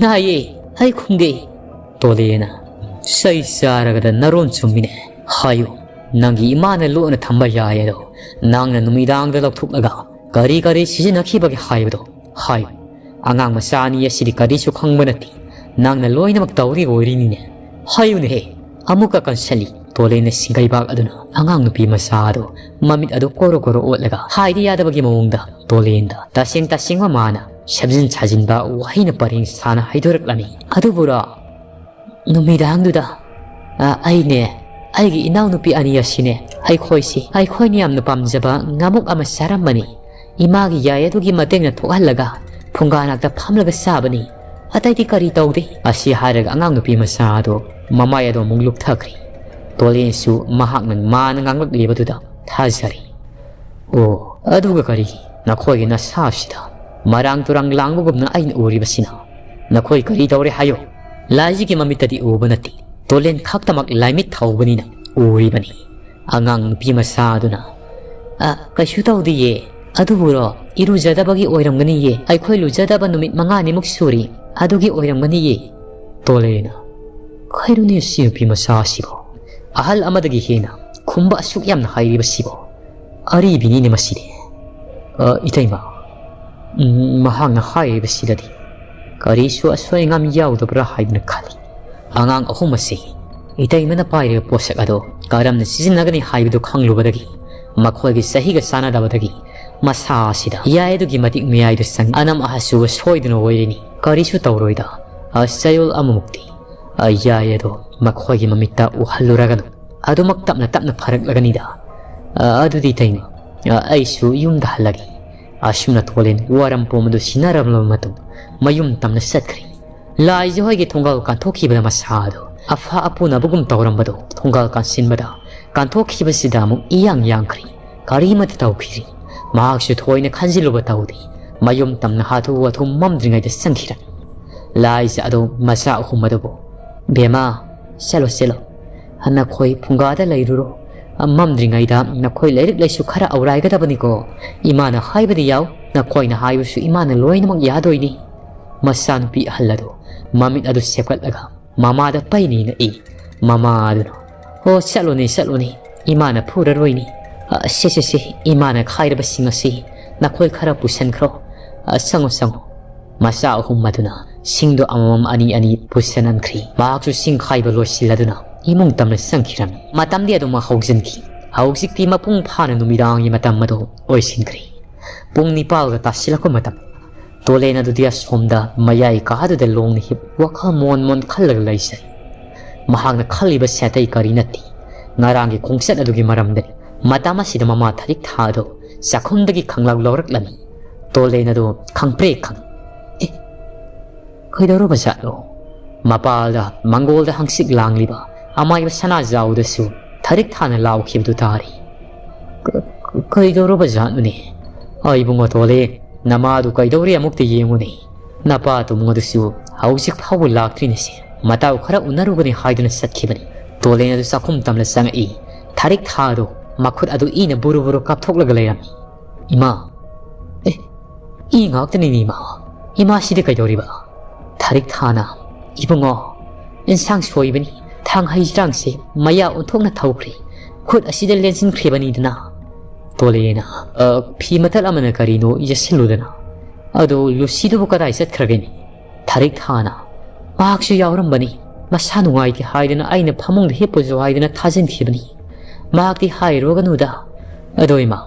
ꯅꯥꯏꯌꯦ, ꯑꯩ ꯈꯨꯝꯒꯦ"꯫ ꯇꯣꯂꯦꯅ, "ꯆꯩ ꯆꯥꯔꯒꯗ ꯅꯔꯣꯟ ꯆꯨꯝꯃꯤꯅꯦ꯫ ꯍꯥꯏꯌꯨ, ꯅꯪꯒꯤ ꯏꯃꯥꯅ ꯂꯣꯟꯅ ꯊꯝꯕ ꯌꯥꯏ ꯑꯗꯣ ꯅꯪꯅ ꯅꯨꯃꯤꯗꯥꯡꯗ ꯂꯧꯊꯣꯛꯂꯒ ꯀꯔꯤ ꯀꯔꯤ ꯁꯤꯖꯤꯟꯅꯈꯤꯕꯒꯦ ꯍꯥꯏꯕꯗꯣ ꯍꯥꯏꯌꯨ꯫ ꯑꯉꯥꯡ ꯃꯆꯥ ꯑꯅꯤ ꯑꯁꯤꯗꯤ ꯀꯔꯤꯁꯨ ꯈꯪꯕ ꯅꯠꯇꯦ꯫ ꯅꯪꯅ ꯂꯣꯏꯅꯃꯛ ꯇꯧꯔꯤ ꯑꯣꯏꯔꯤꯅꯤꯅꯦ꯫ ꯍꯥꯏꯌꯨꯅꯦꯍꯦ"꯫ ꯑꯃꯨꯛꯀ ꯀꯟꯁꯤꯜꯂꯤ꯫ ꯇꯣꯂꯦꯟꯅ ꯁꯤꯡꯒꯩꯕꯥꯛ ꯑꯗꯨꯅ ꯑꯉꯥꯡ ꯅꯨꯄꯤ ꯃꯆꯥ ꯑꯗꯨ ꯃꯃꯤꯠ ꯑꯗꯨ ꯀꯣꯔꯣ ꯀꯣꯔꯣ ꯑꯣꯠꯂꯒ ꯍꯥꯏꯗ ꯌꯥꯗꯕꯒꯤ ꯃꯑꯣꯡꯗ ꯇꯣꯂꯦꯟꯗ ꯇꯁꯦꯡ ꯇꯁꯦꯡꯕ ꯃꯥꯅ ꯁꯦꯝꯖꯤꯟ ꯁꯥꯖꯤꯟꯕ ꯋꯥꯍꯩꯅ ꯄꯔꯦꯡ ꯁꯥꯅ ꯍꯥꯏꯗꯣꯔꯛꯂꯝꯃꯤ꯫ ꯑꯗꯨꯕꯨꯔꯣ, ꯅꯨꯃꯤꯗꯥꯡꯗꯨꯗ, ꯑ, ꯑꯩꯅꯦ, ꯑꯩꯒꯤ ꯏꯅꯥꯎꯅꯨꯄꯤ ꯑꯅꯤ ꯑꯁꯤꯅꯦ, ꯑꯩꯈꯣꯏꯁꯤ, ꯑꯩꯈꯣꯏꯅ ꯌꯥꯝꯅ ꯄꯥꯝꯖꯕ ꯉꯥꯃꯨꯛ ꯑꯃ ꯆꯥꯔꯝꯕꯅꯤ꯫ ꯏꯃꯥꯒꯤ ꯌꯥꯏ ꯑꯗꯨꯒꯤ ꯃꯇꯦꯡꯅ ꯊꯣꯛꯍꯜꯂꯒ ꯐꯨꯡꯒꯥ ꯅꯥꯛꯇ ꯐꯝꯂꯒ ꯆꯥꯕꯅꯤ꯫ ꯑꯇꯩꯗꯤ ꯀꯔꯤ ꯇꯧꯗꯦ꯫ ꯑꯁꯤ ꯍꯥꯏꯔꯒ ꯑꯉꯥꯡ ꯅꯨꯄꯤ ꯃꯆꯥ ꯑꯗꯨ ꯃꯃꯥꯏ ꯑꯗꯨ ꯑꯃꯨꯛ ꯂꯨꯞꯊꯈ꯭ꯔꯦ꯫ ꯇꯣꯂꯦꯟꯁꯨ ꯃꯍꯥꯛꯅ ꯃꯥꯅ ꯉꯥꯡꯂꯛꯂꯤꯕꯗꯨꯗ ꯊꯥꯖꯔꯦ꯫ "ꯑꯣ, ꯑꯗꯨꯒ ꯀꯔꯤꯒꯤ ꯅꯈꯣꯏꯒꯤ ꯅꯁꯥꯁꯤꯗ ꯃꯔꯥꯡ ꯇꯨꯔꯥꯡ ꯂꯥꯡꯕꯒꯨꯝꯅ ꯑꯩꯅ ꯎꯔꯤꯕꯁꯤꯅ? ꯅꯈꯣꯏ ꯀꯔꯤ ꯇꯧꯔꯦ ꯍꯥꯏꯌꯨ?" "ꯂꯥꯏꯁꯤꯒꯤ ꯃꯃꯤꯠꯇꯗꯤ ꯎꯕ ꯅꯠꯇꯦ, ꯇꯣꯂꯦꯟ ꯈꯛꯇꯃꯛ ꯂꯥꯏꯃꯤꯠ ꯊꯧꯕꯅꯤꯅ ꯎꯔꯤꯕꯅꯤ"꯫ ꯑꯉꯥꯡ ꯅꯨꯄꯤ ꯃꯆꯥ ꯑꯗꯨꯅ, "ꯑ, ꯀꯩꯁꯨ ꯇꯧꯗꯤꯌꯦ꯫ ꯑꯗꯨꯕꯨꯔꯣ, ꯏꯔꯨꯖꯗꯕꯒꯤ ꯑꯣꯏꯔꯝꯒꯅꯤꯌꯦ꯫ ꯑꯩꯈꯣꯏ ꯂꯨꯖꯗꯕ ꯅꯨꯃꯤꯠ ꯃꯉꯥꯅꯤꯃꯨꯛ ꯁꯨꯔꯤ꯫ ꯑꯗꯨꯒꯤ ꯑꯣꯏꯔꯝꯒꯅꯤꯌꯦ"꯫ ꯇꯣꯂꯦꯅ, "ꯀꯩꯅꯣꯅꯦ ꯁꯤ ꯅꯨꯄꯤ ꯃꯆꯥꯁꯤꯕꯣ? ꯑꯍꯜ ꯑꯃꯗꯒꯤ ꯍꯦꯟꯅ ꯈꯨꯝꯕ ꯑꯁꯨꯛ ꯌꯥꯝꯅ ꯍꯩꯔꯤꯕꯁꯤꯕꯣ? ꯑꯔꯤꯕꯤꯅꯤꯅꯦ ꯃꯁꯤꯗꯤ꯫ ꯑ, ꯏꯇꯩꯃ, ꯎꯝ, ꯃꯍꯥꯛꯅ ꯍꯥꯏꯔꯤꯕꯁꯤꯗꯗꯤ ꯀꯔꯤꯁꯨ ꯑꯁꯣꯏ ꯑꯉꯥꯝ ꯌꯥꯎꯗꯕ꯭ꯔꯥ ꯍꯥꯏꯗꯨꯅ ꯈꯜꯂꯤ"꯫ ꯑꯉꯥꯡ ꯑꯍꯨꯝ ꯑꯁꯤ ꯏꯇꯩꯃꯅ ꯄꯥꯏꯔꯤꯕ ꯄꯣꯠꯁꯛ ꯑꯗꯣ ꯀꯔꯝꯅ ꯁꯤꯖꯤꯟꯅꯒꯅꯤ ꯍꯥꯏꯕꯗꯨ ꯈꯪꯂꯨꯕꯗꯒꯤ ꯃꯈꯣꯏꯒꯤ ꯆꯍꯤꯒ ꯆꯥꯟꯅꯗꯕꯗꯒꯤ ꯃꯁꯥ ꯑꯁꯤꯗ ꯌꯥꯏ ꯑꯗꯨꯒꯤ ꯃꯇꯤꯛ ꯃꯌꯥꯏꯗ ꯆꯪ ꯑꯅꯝ ꯑꯍꯥꯁꯨꯕ ꯁꯣꯏꯗꯅ ꯑꯣꯏꯔꯤꯅꯤ꯫ ꯀꯔꯤꯁꯨ ꯇꯧꯔꯣꯏꯗ꯫ ꯑ, ꯆꯌꯣꯜ ꯑꯃꯃꯨꯛꯇꯤ, ꯑ, ꯌꯥꯏ ꯑꯗꯣ ꯃꯈꯣꯏꯒꯤ ꯃꯃꯤꯠꯇ ꯎꯍꯜꯂꯨꯔꯒꯅꯨ꯫ ꯑꯗꯨꯃꯛ ꯇꯞꯅ ꯇꯞꯅ ꯐꯔꯛꯂꯒꯅꯤꯗ꯫ ꯑ, ꯑꯗꯨꯗꯤ ꯏꯇꯩꯃ, ꯑ, ꯑꯩꯁꯨ ꯌꯨꯝꯗ ꯍꯜꯂꯒꯦ꯫ ꯑꯁꯨꯝꯅ ꯊꯣꯂꯦꯟ ꯋꯥꯔꯝ ꯄꯨꯝꯕꯗꯨ ꯁꯤꯟꯅꯔꯝꯂꯕ ꯃꯇꯨꯡ ꯃꯌꯨꯝ ꯇꯝꯅ ꯆꯠꯈ꯭ꯔꯦ꯫ ꯂꯥꯏꯖ ꯍꯣꯏꯒꯤ ꯊꯣꯡꯒꯥꯜ ꯀꯥꯟꯊꯣꯛꯈꯤꯕꯗ ꯃꯁꯥ ꯑꯗꯨ ꯑꯐ ꯑꯄꯨꯅꯕꯒꯨꯝ ꯇꯧꯔꯝꯕꯗꯨ ꯊꯣꯡꯒꯥꯜ ꯀꯥꯟꯁꯤꯟꯕꯗ ꯀꯥꯟꯊꯣꯛꯈꯤꯕꯁꯤꯗ ꯑꯃꯨꯛ ꯏꯌꯥꯡ ꯌꯥꯡꯈ꯭ꯔꯦ꯫ ꯀꯔꯤꯃꯠꯇ ꯇꯧꯈꯤꯗ꯭ꯔꯤ꯫ ꯃꯍꯥꯛꯁꯨ ꯊꯣꯏꯅ ꯈꯟꯖꯤꯜꯂꯨꯕ ꯇꯧꯗꯦ꯫ ꯃꯌꯨꯝ ꯇꯝꯅ ꯍꯥꯊꯨ ꯍꯥꯊꯨ ꯃꯝꯗ꯭ꯔꯤꯉꯩꯗ ꯆꯪꯈꯤꯔꯝꯃꯤ꯫ ꯂꯥꯏꯖ ꯑꯗꯨ ꯃꯆꯥ ꯑꯍꯨꯝ ꯑꯗꯨꯕꯨ, "ꯕꯦꯃꯥ, "ꯆꯠꯂꯣ, ꯆꯠꯂꯣ꯫ ꯅꯈꯣꯏ ꯐꯨꯡꯒꯥꯗ ꯂꯩꯔꯨꯔꯣ꯫ ꯃꯝꯗ꯭ꯔꯤꯉꯩꯗ ꯅꯈꯣꯏ ꯂꯥꯏꯔꯤꯛ ꯂꯥꯏꯁꯨ ꯈꯔ ꯑꯧꯔꯥꯏꯒꯗꯕꯅꯤꯀꯣ꯫ ꯏꯃꯥꯅ ꯍꯥꯏꯕꯗꯤ ꯌꯥꯎ, ꯅꯈꯣꯏꯅ ꯍꯥꯏꯕꯁꯨ ꯏꯃꯥꯅ ꯂꯣꯏꯅꯃꯛ ꯌꯥꯗꯣꯏꯅꯤ"꯫ ꯃꯆꯥꯅꯨꯄꯤ ꯑꯍꯜ ꯑꯗꯨ ꯃꯃꯤꯠ ꯑꯗꯨ ꯁꯦꯞꯀꯠꯂꯒ ꯃꯃꯥꯗ ꯄꯩꯅꯤꯅ ꯏ꯫ ꯃꯃꯥ ꯑꯗꯨꯅ, "ꯑꯣ, ꯆꯠꯂꯨꯅꯦ, ꯆꯠꯂꯨꯅꯦ, ꯏꯃꯥꯅ ꯐꯨꯔꯔꯣꯏꯅꯦ꯫ ꯑ, ꯁꯦ, ꯁꯦ, ꯁꯦ, ꯏꯃꯥꯅ ꯈꯥꯏꯔꯕꯁꯤꯡ ꯑꯁꯤ ꯅꯈꯣꯏ ꯈꯔ ꯄꯨꯁꯟꯈ꯭ꯔꯣ꯫ ꯑ, ꯆꯪꯉꯣ, ꯆꯪꯉꯣ"꯫ ꯃꯆꯥ ꯑꯍꯨꯝ ꯑꯗꯨꯅ ꯁꯤꯡꯗꯣ ꯑꯃꯃꯝ ꯑꯅꯤ ꯑꯅꯤ ꯄꯨꯁꯟꯍꯟꯈ꯭ꯔꯤ꯫ ꯃꯍꯥꯛꯁꯨ ꯁꯤꯡ ꯈꯥꯏꯕ ꯂꯣꯏꯁꯤꯜꯂꯗꯨꯅ ꯏꯃꯨꯡ ꯇꯝꯅ ꯆꯪꯈꯤꯔꯝꯃꯤ꯫ ꯃꯇꯝꯗꯤ ꯑꯗꯨꯝ ꯍꯧꯖꯤꯟꯈꯤ꯫ ꯍꯧꯖꯤꯛꯇꯤ ꯃꯄꯨꯡ ꯐꯥꯅ ꯅꯨꯃꯤꯗꯥꯡꯒꯤ ꯃꯇꯝ ꯑꯗꯨ ꯑꯣꯏꯁꯤꯟꯈ꯭ꯔꯦ꯫ ꯄꯨꯡ ꯅꯤꯄꯥꯜꯒ ꯇꯥꯁꯤꯜꯂꯛꯄ ꯃꯇꯝ꯫ ꯇꯣꯂꯦꯟ ꯑꯗꯨꯗꯤ ꯑꯁꯣꯝꯗ ꯃꯌꯥꯏ ꯀꯥꯗꯨꯗ ꯂꯣꯡꯅ ꯍꯤꯞ ꯋꯥꯈꯜ ꯃꯣꯟ ꯃꯣꯟ ꯈꯜꯂꯒ ꯂꯩꯖꯩ꯫ ꯃꯍꯥꯛꯅ ꯈꯜꯂꯤꯕꯁꯤ ꯑꯇꯩ ꯀꯔꯤ ꯅꯠꯇꯦ, ꯉꯔꯥꯡꯒꯤ ꯈꯣꯡꯆꯠ ꯑꯗꯨꯒꯤ ꯃꯔꯝꯗꯅꯤ꯫ ꯃꯇꯝ ꯑꯁꯤꯗ ꯃꯃꯥ ꯊꯔꯤꯛ ꯊꯥ ꯑꯗꯨ ꯆꯥꯛꯈꯨꯝꯗꯒꯤ ꯈꯪꯂꯥꯎ ꯂꯧꯔꯛꯂꯝꯃꯤ꯫ ꯇꯣꯂꯦꯟ ꯑꯗꯨ ꯈꯪꯄ꯭ꯔꯦꯛ ꯈꯪꯏ꯫ ꯑꯦ, ꯀꯩꯗꯧꯔꯕꯖꯥꯠꯅꯣ? ꯃꯄꯥꯜꯗ ꯃꯪꯒꯣꯜꯗ ꯍꯪꯆꯤꯠ ꯂꯥꯡꯂꯤꯕ ꯑꯃꯥꯏꯕ ꯁꯅꯥꯖꯥꯎꯗꯁꯨ ꯊꯔꯤꯛ ꯊꯥꯅ ꯂꯥꯎꯈꯤꯕꯗꯨ ꯇꯥꯔꯤ꯫ "ꯀ-, ꯀ-, ꯀꯩꯗꯧꯔꯕꯖꯥꯠꯅꯣꯅꯦ? ꯑꯩ ꯏꯕꯨꯡꯉꯣ ꯇꯣꯂꯦ, ꯅꯃꯥꯗꯨ ꯀꯩꯗꯧꯔꯤ ꯑꯃꯨꯛꯇ ꯌꯦꯡꯉꯨꯅꯦ꯫ ꯅꯄꯥ ꯇꯨꯃꯨ ꯑꯗꯨꯁꯨ ꯍꯧꯖꯤꯛ ꯐꯥꯎꯕ ꯂꯥꯛꯇ꯭ꯔꯤꯅꯦꯁꯦ꯫ ꯃꯇꯥꯎ ꯈꯔ ꯎꯅꯔꯨꯒꯅꯤ ꯍꯥꯏꯗꯨꯅ ꯆꯠꯈꯤꯕꯅꯤ"꯫ ꯇꯣꯂꯦꯟ ꯑꯗꯨ ꯆꯥꯛꯈꯨꯝ ꯇꯝꯂ ꯆꯪꯉꯛꯏ꯫ ꯊꯔꯤꯛ ꯊꯥ ꯑꯗꯨ ꯃꯈꯨꯠ ꯑꯗꯨ ꯏꯅ ꯕꯨꯔꯨ ꯕꯨꯔꯨ ꯀꯥꯞꯊꯣꯛꯂꯒ ꯂꯩꯔꯝꯃꯤ꯫ "ꯏꯃꯥ, ꯑꯦ, ꯏ ꯉꯥꯛꯇꯅꯤꯅꯦ ꯏꯃꯥ꯫ ꯏꯃꯥꯁꯤꯗꯤ ꯀꯩꯗꯧꯔꯤꯕ?" ꯊꯔꯤꯛ ꯊꯥꯅ, "ꯏꯕꯨꯡꯉꯣ, ꯏꯟꯁꯥꯡ ꯁꯣꯏꯕꯅꯤ, ꯊꯥꯡ ꯍꯩꯖ꯭ꯔꯥꯡꯁꯦ ꯃꯌꯥ ꯑꯣꯟꯊꯣꯛꯅ ꯊꯧꯈ꯭ꯔꯦ, ꯈꯨꯠ ꯑꯁꯤꯗ ꯂꯦꯟꯁꯤꯟꯈ꯭ꯔꯤꯕꯅꯤꯗꯅ"꯫ ꯇꯣꯂꯦꯅ, "ꯑ, ꯐꯤ ꯃꯇꯠ ꯑꯃꯅ ꯀꯔꯤꯅꯣ ꯌꯦꯠꯁꯤꯜꯂꯨꯗꯅ꯫ ꯑꯗꯣ ꯂꯨꯁꯤꯗꯨꯕꯨ ꯀꯗꯥꯏ ꯆꯠꯈ꯭ꯔꯒꯦꯅꯦ?" ꯊꯔꯤꯛ ꯊꯥꯅ, "ꯃꯍꯥꯛꯁꯨ ꯌꯥꯎꯔꯝꯕꯅꯤ, ꯃꯁꯥ ꯅꯨꯡꯉꯥꯏꯇꯦ ꯍꯥꯏꯗꯅ ꯑꯩꯅ ꯐꯃꯨꯡꯗ ꯍꯤꯞꯄꯨꯁꯨ ꯍꯥꯏꯗꯅ ꯊꯥꯖꯤꯟꯈꯤꯕꯅꯤ꯫ ꯃꯍꯥꯛꯇꯤ ꯍꯥꯏꯔꯨꯔꯒꯅꯨꯗ꯫ ꯑꯗꯣ ꯏꯃꯥ,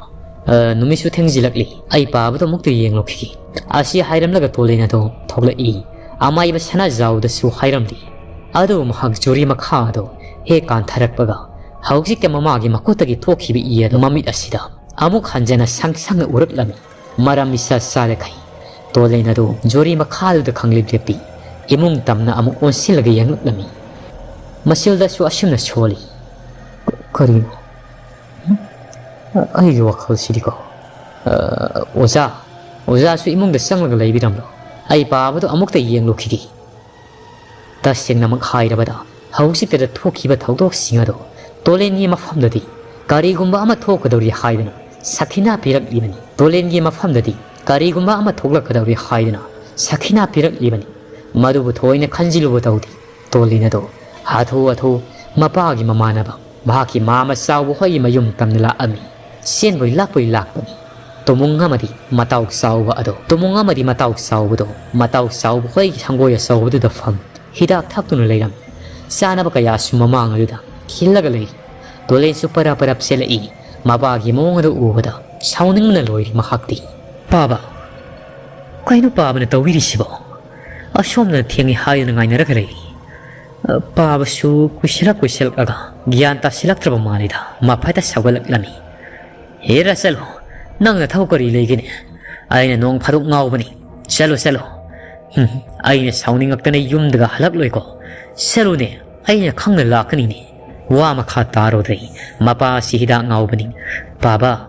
ꯑ, ꯅꯨꯃꯤꯠꯁꯨ ꯊꯦꯡꯖꯤꯜꯂꯛꯂꯤ, ꯑꯩ ꯄꯥꯕꯗꯣ ꯑꯃꯨꯛꯇ ꯌꯦꯡꯂꯨꯈꯤꯒꯦ"꯫ ꯑꯁꯤ ꯍꯥꯏꯔꯝꯂꯒ ꯇꯣꯂꯦꯟ ꯑꯗꯣ ꯊꯣꯛꯂꯛꯏ꯫ ꯑꯃꯥꯏꯕ ꯁꯅꯥꯖꯥꯎꯗꯁꯨ ꯍꯥꯏꯔꯝꯂꯤ꯫ ꯑꯗꯨꯕꯨ ꯃꯍꯥꯛ ꯖꯨꯔꯤ ꯃꯈꯥ ꯑꯗꯣ ꯍꯦꯛ ꯀꯥꯟꯊꯔꯛꯄꯒ ꯍꯧꯖꯤꯛꯇ ꯃꯃꯥꯒꯤ ꯃꯈꯨꯠꯇꯒꯤ ꯊꯣꯛꯈꯤꯕ ꯏ ꯑꯗꯨ ꯃꯃꯤꯠ ꯑꯁꯤꯗ ꯑꯃꯨꯛ ꯍꯟꯖꯅ ꯁꯪ ꯁꯪꯅ ꯎꯔꯛꯂꯝꯃꯤ꯫ ꯃꯔꯝ ꯏꯆꯥ ꯆꯥꯗꯈꯩ ꯇꯣꯂꯦꯟ ꯑꯗꯨ ꯖꯨꯔꯤ ꯃꯈꯥꯗꯨꯗ ꯈꯪꯂꯦꯞ ꯂꯦꯞꯄꯤ꯫ ꯏꯃꯨꯡ ꯇꯝꯅ ꯑꯃꯨꯛ ꯑꯣꯟꯁꯤꯜꯂꯒ ꯌꯦꯡꯂꯛꯂꯝꯃꯤ꯫ ꯃꯁꯤꯜꯗꯁꯨ ꯑꯁꯨꯝꯅ ꯁꯣꯜꯂꯤ꯫ ꯀ-, ꯀꯔꯤꯅꯣ? ꯍꯨꯝ? ꯑꯩꯒꯤ ꯋꯥꯈꯜꯁꯤꯗꯤꯀꯣ꯫ ꯑ, ꯑꯣꯖꯥ, ꯑꯣꯖꯥꯁꯨ ꯏꯃꯨꯡꯗ ꯆꯪꯂꯒ ꯂꯩꯕꯤꯔꯝꯂꯣ꯫ ꯑꯩ ꯄꯥꯕꯗꯣ ꯑꯃꯨꯛꯇ ꯌꯦꯡꯂꯨꯈꯤꯒꯦ꯫ ꯇꯁꯦꯡꯅꯃꯛ ꯍꯥꯏꯔꯕꯗ, ꯍꯧꯖꯤꯛꯇꯗ ꯊꯣꯛꯈꯤꯕ ꯊꯧꯗꯣꯛꯁꯤꯡ ꯑꯗꯣ ꯇꯣꯂꯦꯟꯒꯤ ꯃꯐꯝꯗꯗꯤ ꯀꯔꯤꯒꯨꯝꯕ ꯑꯃ ꯊꯣꯛꯀꯗꯧꯔꯤ ꯍꯥꯏꯗꯨꯅ ꯁꯈꯤꯅꯥ ꯄꯤꯔꯛꯂꯤꯕꯅꯤ꯫ ꯇꯣꯂꯦꯟꯒꯤ ꯃꯐꯝꯗꯗꯤ ꯀꯔꯤꯒꯨꯝꯕ ꯑꯃ ꯊꯣꯛꯂꯛꯀꯗꯧꯔꯤ ꯍꯥꯏꯗꯨꯅ ꯁꯈꯤꯅꯥ ꯄꯤꯔꯛꯂꯤꯕꯅꯤ꯫ ꯃꯗꯨꯕꯨ ꯊꯣꯏꯅ ꯈꯟꯖꯤꯜꯂꯨꯕ ꯇꯧꯗꯦ꯫ ꯇꯣꯂꯦꯟ ꯑꯗꯣ ꯍꯥꯊꯨ ꯍꯥꯊꯨ ꯃꯄꯥꯒꯤ ꯃꯃꯥꯟꯅꯕ, ꯃꯍꯥꯛꯀꯤ ꯃꯥꯃ ꯆꯥꯎꯕ ꯍꯣꯏꯒꯤ ꯃꯌꯨꯝ ꯇꯝꯅ ꯂꯥꯛꯑꯝꯃꯤ꯫ ꯆꯦꯟꯕꯣꯏ ꯂꯥꯛꯄꯣꯏ ꯂꯥꯛꯄꯅꯤ꯫ ꯇꯨꯃꯨꯡ ꯑꯃꯗꯤ ꯃꯇꯥꯎ ꯆꯥꯎꯕ ꯑꯗꯣ, ꯇꯨꯃꯨꯡ ꯑꯃꯗꯤ ꯃꯇꯥꯎ ꯆꯥꯎꯕꯗꯣ, ꯃꯇꯥꯎ ꯆꯥꯎꯕ ꯍꯣꯏꯒꯤ ꯁꯪꯒꯣꯏ ꯑꯆꯧꯕꯗꯨꯗ ꯐꯝ ꯍꯤꯗꯥꯛ ꯊꯛꯇꯨꯅ ꯂꯩꯔꯝꯃꯤ꯫ ꯆꯥꯅꯕ ꯀꯌꯥꯁꯨ ꯃꯃꯥꯡ ꯑꯗꯨꯗ ꯈꯤꯜꯂꯒ ꯂꯩꯔꯤ꯫ ꯇꯣꯂꯦꯟꯁꯨ ꯄꯔꯞ ꯄꯔꯞ ꯆꯦꯜꯂꯛꯏ꯫ ꯃꯄꯥꯒꯤ ꯃꯑꯣꯡ ꯑꯗꯨ ꯎꯕꯗ ꯁꯥꯎꯅꯤꯡꯕꯅ ꯂꯣꯏꯔꯤ ꯃꯍꯥꯛꯇꯤ꯫ "ꯄꯥꯕ, ꯀꯩꯅꯣ ꯄꯥꯕꯅ ꯇꯧꯕꯤꯔꯤꯁꯤꯕꯣ? ꯑꯁꯣꯝꯗ ꯊꯦꯡꯉꯤ ꯍꯥꯏꯗꯨꯅ ꯉꯥꯏꯅꯔꯒ ꯂꯩꯔꯤ꯫" ꯄꯥꯕꯁꯨ ꯀꯨꯏꯁꯤꯜꯂꯛ ꯀꯨꯏꯁꯤꯜꯂꯛꯂꯒ ꯒ꯭ꯌꯥꯟ ꯇꯥꯁꯤꯜꯂꯛꯇ꯭ꯔꯕ ꯃꯥꯜꯂꯤꯗ, ꯃꯐꯥꯏꯗ ꯁꯥꯎꯒꯠꯂꯛꯂꯝꯃꯤ꯫ "ꯍꯦꯔꯥ, ꯆꯠꯂꯣ, ꯅꯪ ꯅꯊꯧ ꯀꯔꯤ ꯂꯩꯒꯦꯅꯦ? ꯑꯩꯅ ꯅꯣꯡ ꯐꯥꯗꯣꯛ ꯉꯥꯎꯕꯅꯤ, ꯆꯠꯂꯣ, ꯆꯠꯂꯣ꯫" "ꯍꯨꯝ, ꯑꯩꯅ ꯁꯥꯎꯅꯤꯡꯉꯛꯇꯅ ꯌꯨꯝꯗꯒ ꯍꯜꯂꯛꯂꯣꯏꯀꯣ꯫ ꯆꯠꯂꯨꯅꯦ, ꯑꯩꯅ ꯈꯪꯅ ꯂꯥꯛꯀꯅꯤꯅꯦ꯫" ꯋꯥ ꯃꯈꯥ ꯇꯥꯔꯨꯗ꯭ꯔꯦ꯫ ꯃꯄꯥ ꯑꯁꯤ ꯍꯤꯗꯥꯛ ꯉꯥꯎꯕꯅꯤ꯫ "ꯄꯥꯕ,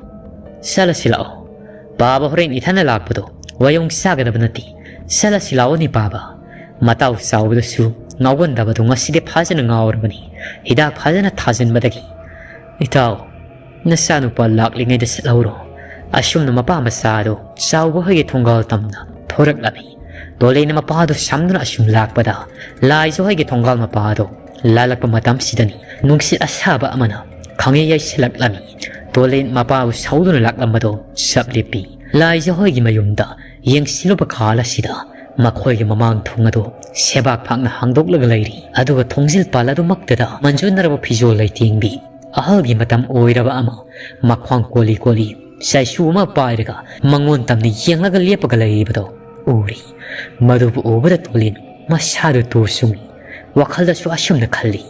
ꯆꯠꯂꯁꯤ ꯂꯥꯛꯑꯣ꯫ ꯄꯥꯕ ꯍꯣꯔꯦꯟ ꯏꯊꯟꯅ ꯂꯥꯛꯄꯗꯣ ꯋꯥꯌꯣꯡ ꯆꯥꯒꯗꯕ ꯅꯠꯇꯦ꯫ ꯆꯠꯂꯁꯤ ꯂꯥꯛꯑꯣꯅꯦ ꯄꯥꯕ꯫" ꯃꯇꯥꯎ ꯆꯥꯎꯕꯗꯁꯨ ꯉꯥꯎꯒꯟꯗꯕꯗꯨ ꯉꯁꯤꯗꯤ ꯐꯖꯅ ꯉꯥꯎꯔꯕꯅꯤ꯫ ꯍꯤꯗꯥꯛ ꯐꯖꯅ ꯊꯥꯖꯤꯟꯕꯗꯒꯤ, "ꯏꯇꯥꯎ, ꯅꯆꯥꯅꯨꯄꯥ ꯂꯥꯛꯂꯤꯉꯩꯗ ꯆꯠꯍꯧꯔꯣ꯫" ꯑꯁꯨꯝꯅ ꯃꯄꯥ ꯃꯆꯥ ꯑꯗꯨ ꯆꯥꯎꯕ ꯍꯣꯏꯒꯤ ꯊꯣꯡꯒꯥꯜ ꯇꯝꯅ ꯊꯣꯔꯛꯂꯝꯃꯤ꯫ ꯇꯣꯂꯦꯟꯅ ꯃꯄꯥꯗꯨ ꯁꯝꯗꯨꯅ ꯑꯁꯨꯝ ꯂꯥꯛꯄꯗ, ꯂꯥꯏꯖ ꯍꯣꯏꯒꯤ ꯊꯣꯡꯒꯥꯜ ꯃꯄꯥꯗꯨ ꯂꯥꯜꯂꯛꯄ ꯃꯇꯝꯁꯤꯗꯅꯤ ꯅꯨꯡꯁꯤꯠ ꯑꯁꯥꯕ ꯑꯃꯅ ꯈꯪꯌꯩ ꯌꯩꯁꯤꯜꯂꯛꯂꯝꯃꯤ꯫ ꯇꯣꯂꯦꯟ ꯃꯄꯥꯕꯨ ꯁꯧꯗꯨꯅ ꯂꯥꯛꯂꯝꯕꯗꯨ ꯆꯞ ꯂꯦꯞꯄꯤ꯫ ꯂꯥꯏꯖ ꯍꯣꯏꯒꯤ ꯃꯌꯨꯝꯗ ꯌꯦꯡꯁꯤꯜꯂꯨꯕ ꯀꯥꯜ ꯑꯁꯤꯗ ꯃꯈꯣꯏꯒꯤ ꯃꯃꯥꯡ ꯊꯣꯡ ꯑꯗꯨ ꯁꯦꯕꯥꯛ ꯐꯥꯛꯅ ꯍꯥꯡꯗꯣꯛꯂꯒ ꯂꯩꯔꯤ꯫ ꯑꯗꯨꯒ ꯊꯣꯡꯖꯤꯜ ꯄꯥꯜ ꯑꯗꯨꯃꯛꯇꯗ ꯃꯟꯖꯨꯟꯅꯔꯕ ꯐꯤꯖꯣꯜ ꯂꯩꯇꯦꯡꯕꯤ ꯑꯍꯜꯒꯤ ꯃꯇꯝ ꯑꯣꯏꯔꯕ ꯑꯃ, ꯃꯈ꯭ꯋꯥꯡ ꯀꯣꯜꯂꯤ ꯀꯣꯜꯂꯤ ꯆꯩꯁꯨ ꯑꯃ ꯄꯥꯏꯔꯒ ꯃꯉꯣꯟ ꯇꯝꯅ ꯌꯦꯡꯂꯒ ꯂꯦꯞꯄꯒ ꯂꯩꯔꯤꯕꯗꯣ ꯎꯔꯤ꯫ ꯃꯗꯨꯕꯨ ꯎꯕꯗ ꯇꯣꯂꯤꯟ ꯃꯁꯥꯗꯨ ꯇꯨ ꯆꯨꯡꯏ꯫ ꯋꯥꯈꯜꯗꯁꯨ ꯑꯁꯨꯝꯅ ꯈꯜꯂꯤ,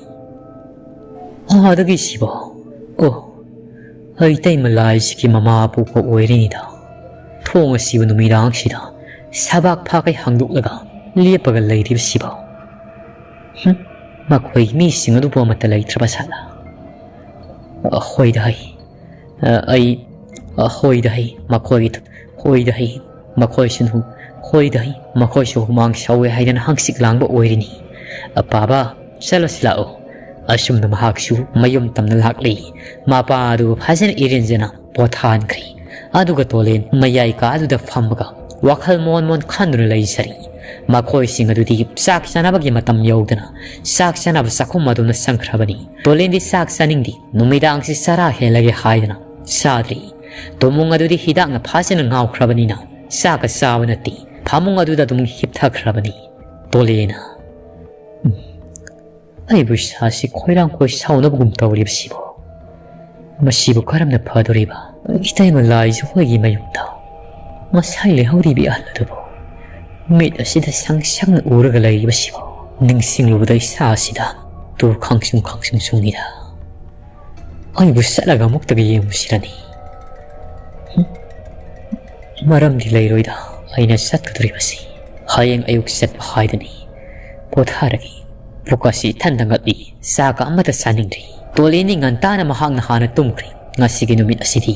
"ꯑꯥꯗꯒꯤ ꯁꯤꯕꯣ? ꯑꯣ, ꯑꯩ ꯏꯇꯩꯃ ꯂꯥꯏꯁꯤꯒꯤ ꯃꯃꯥ ꯄꯣꯛꯄ ꯑꯣꯏꯔꯤꯅꯤꯗ꯫ ꯊꯣꯡ ꯑꯁꯤꯕꯨ ꯅꯨꯃꯤꯗꯥꯡꯁꯤꯗ ꯁꯕꯥꯛ ꯐꯥꯈꯩ ꯍꯥꯡꯗꯣꯛꯂꯒ ꯂꯦꯞꯄꯒ ꯂꯩꯔꯤꯕꯁꯤꯕꯣ? ꯍꯨꯝ, ꯃꯈꯣꯏ ꯃꯤꯁꯤꯡ ꯑꯗꯨꯕꯨ ꯑꯃꯠꯇ ꯂꯩꯇ꯭ꯔꯕ ꯁꯥꯠꯂ? ꯑ, ꯍꯣꯏꯗ ꯍꯩ꯫ ꯑ, ꯑꯩ, ꯑ, ꯍꯣꯏꯗ ꯍꯩ, ꯃꯈꯣꯏ, ꯍꯣꯏꯗ ꯍꯩ, ꯃꯈꯣꯏꯁꯨ ꯍꯨ-, ꯍꯣꯏꯗ ꯍꯩ, ꯃꯈꯣꯏꯁꯨ ꯍꯨꯃꯥꯡ ꯁꯧꯋꯦ ꯍꯥꯏꯗꯅ ꯍꯪꯆꯤꯛ ꯂꯥꯡꯕ ꯑꯣꯏꯔꯤꯅꯤ꯫ ꯑ, ꯄꯥꯕ, "ꯆꯠꯂꯁꯤ ꯂꯥꯛꯑꯣ"꯫ ꯑꯁꯨꯝꯅ ꯃꯍꯥꯛꯁꯨ ꯃꯌꯨꯝ ꯇꯝꯅ ꯂꯥꯛꯂꯤ꯫ ꯃꯄꯥ ꯑꯗꯨ ꯐꯖꯅ ꯏꯔꯦꯟꯖꯅ ꯄꯣꯊꯥꯍꯟꯈ꯭ꯔꯦ꯫ ꯑꯗꯨꯒ ꯇꯣꯂꯦꯟ ꯃꯌꯥꯏ ꯀꯥ ꯑꯗꯨꯗ ꯐꯝꯃꯒ ꯋꯥꯈꯜ ꯃꯣꯟ ꯃꯣꯟ ꯈꯟꯗꯨꯅ ꯂꯩꯖꯔꯤ꯫ ꯃꯈꯣꯏꯁꯤꯡ ꯑꯗꯨꯗꯤ ꯆꯥꯛ ꯆꯥꯅꯕꯒꯤ ꯃꯇꯝ ꯌꯧꯗꯅ ꯆꯥꯛ ꯆꯥꯅꯕ ꯆꯥꯛꯈꯨꯝ ꯑꯗꯣꯝꯗ ꯆꯪꯈ꯭ꯔꯕꯅꯤ꯫ ꯇꯣꯂꯦꯟꯗꯤ ꯆꯥꯛ ꯆꯥꯅꯤꯡꯗꯦ, ꯅꯨꯃꯤꯗꯥꯡꯁꯤ ꯆꯔꯥ ꯍꯦꯜꯂꯒꯦ ꯍꯥꯏꯗꯅ ꯆꯥꯗ꯭ꯔꯤ꯫ ꯇꯣꯃꯨꯡ ꯑꯗꯨꯗꯤ ꯍꯤꯗꯥꯛꯅ ꯐꯖꯅ ꯉꯥꯎꯈ꯭ꯔꯕꯅꯤꯅ ꯆꯥꯛꯀ ꯆꯥꯕ ꯅꯠꯇꯦ, ꯐꯃꯨꯡ ꯑꯗꯨꯗ ꯑꯗꯨꯝ ꯍꯤꯞꯊꯈ꯭ꯔꯕꯅꯤ꯫ ꯇꯣꯂꯦꯟꯅ, "ꯎꯝ, ꯑꯩꯕꯨ ꯏꯁꯥꯁꯤ ꯈꯣꯏꯔꯥꯡ ꯈꯣꯏ ꯁꯥꯎꯅꯕꯒꯨꯝ ꯇꯧꯔꯤꯕꯁꯤꯕꯨ, ꯃꯁꯤꯕꯨ ꯀꯔꯝꯅ ꯐꯗꯣꯔꯤꯕ? ꯏꯇꯩꯃ ꯂꯥꯏꯖꯨ ꯍꯣꯏꯒꯤ ꯃꯌꯨꯝꯗ ꯉꯁꯥꯏ ꯂꯩꯍꯧꯔꯤꯕ ꯑꯍꯜ ꯑꯗꯨꯕꯨ ꯃꯤꯠ ꯑꯁꯤꯗ ꯁꯪ ꯁꯪꯅ ꯎꯔꯒ ꯂꯩꯔꯤꯕꯁꯤꯕꯨ ꯅꯤꯡꯁꯤꯡꯂꯨꯕꯗ ꯏꯁꯥ ꯑꯁꯤꯗ ꯇꯨ ꯈꯪꯁꯨꯡ ꯈꯪꯁꯨꯡ ꯁꯨꯡꯉꯤꯗ꯫ ꯑꯩꯕꯨ ꯆꯠꯂꯒ ꯑꯃꯨꯛꯇꯒ ꯌꯦꯡꯉꯨꯁꯤꯔꯅꯤ꯫ ꯍꯨꯝ, ꯃꯔꯝꯗꯤ ꯂꯩꯔꯣꯏꯗ ꯑꯩꯅ ꯆꯠꯀꯗꯧꯔꯤꯕꯁꯤ꯫ ꯍꯌꯦꯡ ꯑꯌꯨꯛ ꯆꯠꯄ ꯍꯥꯏꯗꯨꯅꯤ꯫ ꯄꯣꯊꯥꯔꯒꯦ꯫ ꯄꯨꯛ ꯑꯁꯤ ꯏꯊꯟꯗ ꯉꯛꯏ꯫ ꯆꯥꯛ ꯑꯃꯠꯇ ꯆꯥꯅꯤꯡꯗ꯭ꯔꯤ꯫" ꯇꯣꯂꯦꯟꯗꯤ ꯉꯟꯇꯥꯅ ꯃꯍꯥꯛꯅ ꯍꯥꯟꯅ ꯇꯨꯝꯈ꯭ꯔꯦ꯫ ꯉꯁꯤꯒꯤ ꯅꯨꯃꯤꯠ ꯑꯁꯤꯗꯤ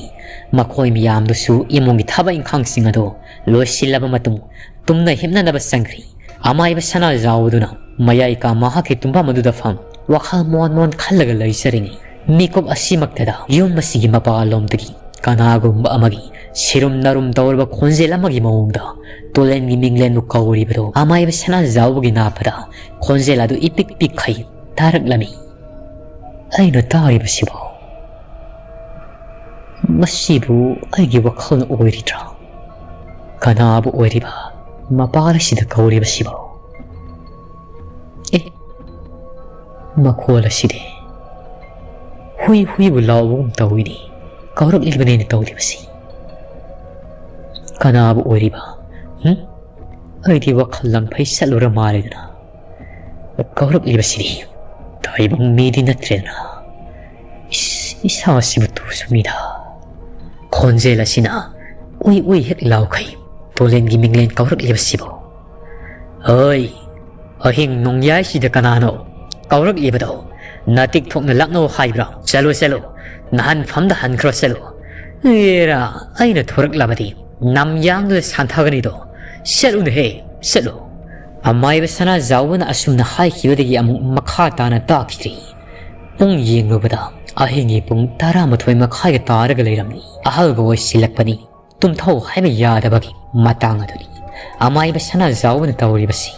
ꯃꯈꯣꯏ ꯃꯌꯥꯝꯗꯨꯁꯨ ꯏꯃꯨꯡꯒꯤ ꯊꯕꯛ ꯏꯪꯈꯥꯡꯁꯤꯡ ꯑꯗꯨ ꯂꯣꯏꯁꯤꯜꯂꯕ ꯃꯇꯨꯡ ꯇꯨꯝꯅ ꯍꯤꯞꯅꯅꯕ ꯆꯪꯈ꯭ꯔꯤ꯫ ꯑꯃꯥꯏꯕ ꯁꯅꯥꯖꯥꯎ ꯑꯗꯨꯅ ꯃꯌꯥꯏ ꯀꯥ ꯃꯍꯥꯛꯀꯤ ꯇꯨꯝꯐꯝ ꯑꯗꯨꯗ ꯐꯝ ꯋꯥꯈꯜ ꯃꯣꯟ ꯃꯣꯟ ꯈꯜꯂꯒ ꯂꯩꯖꯔꯤꯉꯩ, ꯃꯤꯀꯨꯞ ꯑꯁꯤꯃꯛꯇꯗ ꯌꯨꯝ ꯑꯁꯤꯒꯤ ꯃꯄꯥꯟꯂꯣꯝꯗꯒꯤ ꯀꯅꯥꯒꯨꯝꯕ ꯑꯃꯒꯤ ꯁꯤꯔꯨꯝ ꯅꯥꯔꯨꯝ ꯇꯧꯔꯕ ꯈꯣꯟꯖꯦꯜ ꯑꯃꯒꯤ ꯃꯑꯣꯡꯗ ꯇꯣꯂꯦꯟꯒꯤ ꯃꯤꯡꯂꯦꯟꯕꯨ ꯀꯧꯔꯤꯕꯗꯣ ꯑꯃꯥꯏꯕ ꯁꯅꯥꯖꯥꯎꯕꯒꯤ ꯅꯥꯄꯗ ꯈꯣꯟꯖꯦꯜ ꯑꯗꯨ ꯏꯄꯤꯛ ꯄꯤꯛꯈꯩ ꯇꯥꯔꯛꯂꯝꯃꯤ꯫ ꯑꯩꯅ ꯇꯥꯔꯤꯕꯁꯤꯕꯨ, ꯃꯁꯤꯕꯨ ꯑꯩꯒꯤ ꯋꯥꯈꯜꯅ ꯑꯣꯏꯔꯤꯗ꯭ꯔꯥ? ꯀꯅꯥꯕꯨ ꯑꯣꯏꯔꯤꯕ ꯃꯄꯥꯜ ꯑꯁꯤꯗ ꯀꯧꯔꯤꯕꯁꯤꯕꯨ? ꯑꯦ, ꯃꯈꯣꯜ ꯑꯁꯤꯗꯤ ꯍꯨꯏ ꯍꯨꯏꯕꯨ ꯂꯥꯎꯕꯒꯨꯝ ꯇꯧꯏꯅꯤ꯫ ꯀꯧꯔꯛꯂꯤꯕꯅꯦꯅ ꯇꯧꯔꯤꯕꯁꯤ꯫ ꯀꯅꯥꯕꯨ ꯑꯣꯏꯔꯤꯕ? ꯍꯨꯝ? ꯑꯩꯗꯤ ꯋꯥꯈꯜ ꯂꯪꯐꯩ ꯆꯠꯂꯨꯔ ꯃꯥꯜꯂꯦꯗꯅ꯫ ꯀꯧꯔꯛꯂꯤꯕꯁꯤꯗꯤ ꯇꯥꯏꯕꯪ ꯃꯤꯗꯤ ꯅꯠꯇ꯭ꯔꯦꯗꯅ꯫ ꯏꯁ, ꯏꯁꯥꯁꯤꯕꯨ ꯇꯨꯁꯨ ꯃꯤꯗ꯫ ꯈꯣꯟꯖꯦꯜ ꯑꯁꯤꯅ ꯎꯏ ꯎꯏ ꯍꯦꯛ ꯂꯥꯎꯈꯩ ꯇꯣꯂꯦꯟꯒꯤ ꯃꯤꯡꯂꯦꯟ ꯀꯧꯔꯛꯂꯤꯕꯁꯤꯕꯨ꯫ "ꯍꯣꯏ, ꯑꯍꯤꯡ ꯅꯣꯡꯌꯥꯏꯁꯤꯗ ꯀꯅꯥꯅꯣ ꯀꯧꯔꯛꯂꯤꯕꯗꯣ? ꯅꯇꯤꯛ ꯊꯣꯛꯅ ꯂꯥꯛꯅꯧ ꯍꯥꯏꯕ꯭ꯔꯣ? ꯆꯠꯂꯣ, ꯆꯠꯂꯣ, ꯅꯍꯟꯐꯝꯗ ꯍꯟꯈ꯭ꯔꯣ, ꯆꯠꯂꯣ꯫ ꯑꯦꯔꯥ, ꯑꯩꯅ ꯊꯣꯔꯛꯂꯕꯗꯤ ꯅꯝꯌꯥꯡꯗꯨꯗ ꯁꯥꯟꯊꯒꯅꯤꯗꯣ꯫ ꯆꯠꯂꯨꯅꯦꯍꯦ, ꯆꯠꯂꯨ"꯫ ꯑꯃꯥꯏꯕ ꯁꯅꯥꯖꯥꯎꯕꯅ ꯑꯁꯨꯝꯅ ꯍꯥꯏꯈꯤꯕꯗꯒꯤ ꯑꯃꯨꯛ ꯃꯈꯥ ꯇꯥꯅ ꯇꯥꯈꯤꯗ꯭ꯔꯦ꯫ ꯄꯨꯡ ꯌꯦꯡꯂꯨꯕꯗ ꯑꯍꯤꯡꯒꯤ ꯄꯨꯡ ꯇꯔꯥꯃꯥꯊꯣꯏ ꯃꯈꯥꯏꯒ ꯇꯥꯔꯒ ꯂꯩꯔꯝꯂꯤ꯫ ꯑꯍꯜꯒ ꯑꯣꯏꯁꯤꯜꯂꯛꯄꯅꯤ꯫ ꯇꯨꯝꯊꯧ ꯍꯥꯏꯕ ꯌꯥꯗꯕꯒꯤ ꯃꯇꯥꯡ ꯑꯗꯨꯅꯤ ꯑꯃꯥꯏꯕ ꯁꯅꯥꯖꯥꯎꯕꯅ ꯇꯧꯔꯤꯕꯁꯤ꯫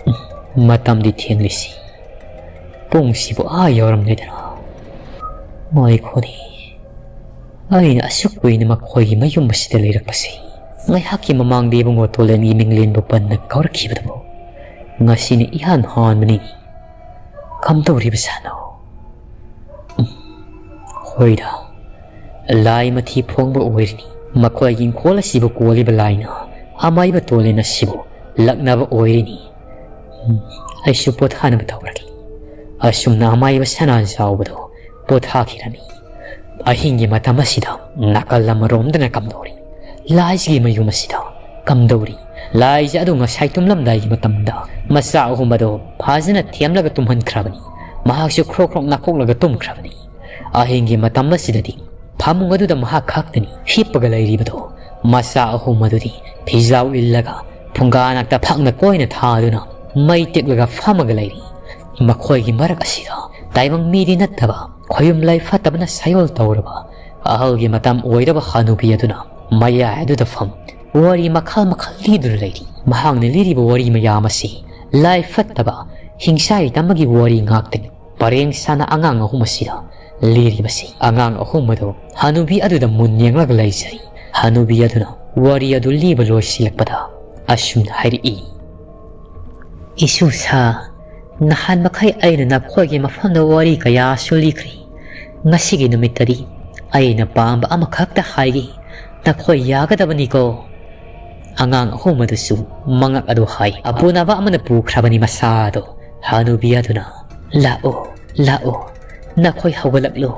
ꯎꯝ, ꯃꯇꯝꯗꯤ ꯊꯦꯡꯂꯤꯁꯤ꯫ ꯄꯨꯡꯁꯤꯕꯨ ꯑꯥ ꯌꯧꯔꯝꯂꯦꯗꯅ꯫ ꯉꯥꯏꯈꯣꯅꯦ꯫ ꯑꯩꯅ ꯑꯁꯨꯛ ꯀꯨꯏꯅ ꯃꯈꯣꯏꯒꯤ ꯃꯌꯨꯝ ꯑꯁꯤꯗ ꯂꯩꯔꯛꯄꯁꯤ꯫ ꯉꯥꯏꯍꯥꯛꯀꯤ ꯃꯃꯥꯡꯗ ꯏꯕꯨꯡꯉꯣ ꯇꯣꯂꯦꯟꯒꯤ ꯃꯤꯡꯂꯦꯟꯕꯨ ꯄꯟꯅ ꯀꯧꯔꯛꯈꯤꯕꯗꯨꯕꯨ ꯉꯁꯤꯅ ꯏꯍꯥꯟ ꯍꯥꯟꯕꯅꯤ꯫ ꯀꯝꯗꯧꯔꯤꯕ ꯁꯥꯅꯣ? ꯎꯝ, ꯍꯣꯏꯗ, ꯂꯥꯏ ꯃꯊꯤ ꯐꯣꯡꯕ ꯑꯣꯏꯔꯤꯅꯤ꯫ ꯃꯈꯣꯏꯒꯤ ꯏꯪꯈꯣꯜ ꯑꯁꯤꯕꯨ ꯀꯣꯜꯂꯤꯕ ꯂꯥꯏꯅ ꯑꯃꯥꯏꯕ ꯇꯣꯂꯦꯟ ꯑꯁꯤꯕꯨ ꯂꯛꯅꯕ ꯑꯣꯏꯔꯤꯅꯤ꯫ ꯎꯝ, ꯑꯩꯁꯨ ꯄꯣꯊꯥꯅꯕ ꯇꯧꯔꯒꯦ꯫ ꯑꯁꯨꯝꯅ ꯑꯃꯥꯏꯕ ꯁꯅꯥ ꯆꯥꯎꯕꯗꯣ ꯄꯣꯊꯥꯈꯤꯔꯝꯃꯤ꯫ ꯑꯍꯤꯡꯒꯤ ꯃꯇꯝ ꯑꯁꯤꯗ ꯅꯥꯀꯜ ꯑꯃꯔꯣꯝꯗꯅ ꯀꯝꯗꯧꯔꯤ? ꯂꯥꯏꯁꯤꯒꯤ ꯃꯌꯨꯝ ꯑꯁꯤꯗ ꯀꯝꯗꯧꯔꯤ? ꯂꯥꯏꯁꯦ ꯑꯗꯨ ꯉꯁꯥꯏ ꯇꯨꯝꯂꯝꯗꯥꯏꯒꯤ ꯃꯇꯝꯗ ꯃꯆꯥ ꯑꯍꯨꯝ ꯑꯗꯣ ꯐꯖꯅ ꯊꯦꯝꯂꯒ ꯇꯨꯝꯍꯟꯈ꯭ꯔꯕꯅꯤ꯫ ꯃꯍꯥꯛꯁꯨ ꯈ꯭ꯔꯣꯛ ꯈ꯭ꯔꯣꯛ ꯅꯥꯈꯣꯛꯂꯒ ꯇꯨꯝꯈ꯭ꯔꯕꯅꯤ꯫ ꯑꯍꯤꯡꯒꯤ ꯃꯇꯝ ꯑꯁꯤꯗꯗꯤ ꯐꯃꯨꯡ ꯑꯗꯨꯗ ꯃꯍꯥꯛ ꯈꯛꯇꯅꯤ ꯍꯤꯞꯄꯒ ꯂꯩꯔꯤꯕꯗꯣ꯫ ꯃꯆꯥ ꯑꯍꯨꯝ ꯑꯗꯨꯗꯤ ꯐꯤꯖꯥꯎ ꯏꯜꯂꯒ ꯐꯨꯡꯒꯥ ꯅꯥꯛꯇ ꯐꯛꯅ ꯀꯣꯏꯅ ꯊꯥꯗꯨꯅ ꯃꯩ ꯇꯦꯛꯂꯒ ꯐꯝꯃꯒ ꯂꯩꯔꯤ꯫ ꯃꯈꯣꯏꯒꯤ ꯃꯔꯛ ꯑꯁꯤꯗ ꯇꯥꯏꯕꯪ ꯃꯤꯗꯤ ꯅꯠꯇꯕ ꯈꯣꯌꯨꯝ ꯂꯥꯏ ꯐꯠꯇꯕꯅ ꯁꯌꯣꯜ ꯇꯧꯔꯕ ꯑꯍꯜꯒꯤ ꯃꯇꯝ ꯑꯣꯏꯔꯕ ꯍꯅꯨꯕꯤ ꯑꯗꯨꯅ ꯃꯌꯥꯏ ꯑꯗꯨꯗ ꯐꯝ ꯋꯥꯔꯤ ꯃꯈꯜ ꯃꯈꯜ ꯂꯤꯗꯨꯅ ꯂꯩꯔꯤ꯫ ꯃꯍꯥꯛꯅ ꯂꯤꯔꯤꯕ ꯋꯥꯔꯤ ꯃꯌꯥꯝ ꯑꯁꯤ ꯂꯥꯏ ꯐꯠꯇꯕ ꯍꯤꯡꯁꯥꯏ ꯇꯝꯕꯒꯤ ꯋꯥꯔꯤ ꯉꯥꯛꯇꯅꯤ꯫ ꯄꯔꯦꯡ ꯁꯥꯅ ꯑꯉꯥꯡ ꯑꯍꯨꯝ ꯑꯁꯤꯗ ꯂꯤꯔꯤꯕꯁꯤ꯫ ꯑꯉꯥꯡ ꯑꯍꯨꯝ ꯑꯗꯨ ꯍꯅꯨꯕꯤ ꯑꯗꯨꯗ ꯃꯨꯟ ꯌꯦꯡꯂꯒ ꯂꯩꯖꯔꯤ꯫ ꯍꯅꯨꯕꯤ ꯑꯗꯨꯅ ꯋꯥꯔꯤ ꯑꯗꯨ ꯂꯤꯕ ꯂꯣꯏꯁꯤꯜꯂꯛꯄꯗ ꯑꯁꯨꯝꯅ ꯍꯥꯏꯔꯛꯏ, "ꯏꯁꯨ ꯁꯥ, ꯅꯍꯥꯟ ꯃꯈꯩ ꯑꯩꯅ ꯅꯈꯣꯏꯒꯤ ꯃꯐꯝꯗ ꯋꯥꯔꯤ ꯀꯌꯥꯁꯨ ꯂꯤꯈ꯭ꯔꯦ꯫ ꯉꯁꯤꯒꯤ ꯅꯨꯃꯤꯠꯇꯗꯤ ꯑꯩꯅ ꯄꯥꯝꯕ ꯑꯃꯈꯛꯇ ꯍꯥꯏꯒꯦ꯫ ꯅꯈꯣꯏ ꯌꯥꯒꯗꯕꯅꯤꯀꯣ?" ꯑꯉꯥꯡ ꯑꯍꯨꯝ ꯑꯗꯨꯁꯨ ꯃꯉꯛ ꯑꯗꯨ ꯍꯥꯏ꯫ ꯑꯄꯨꯅꯕ ꯑꯃꯅ ꯄꯨꯈ꯭ꯔꯕꯅꯤ ꯃꯁꯥꯗꯣ꯫ ꯍꯅꯨꯕꯤ ꯑꯗꯨꯅ, "ꯂꯥꯛꯑꯣ, ꯂꯥꯛꯑꯣ, ꯅꯈꯣꯏ ꯍꯧꯒꯠꯂꯛꯂꯣ,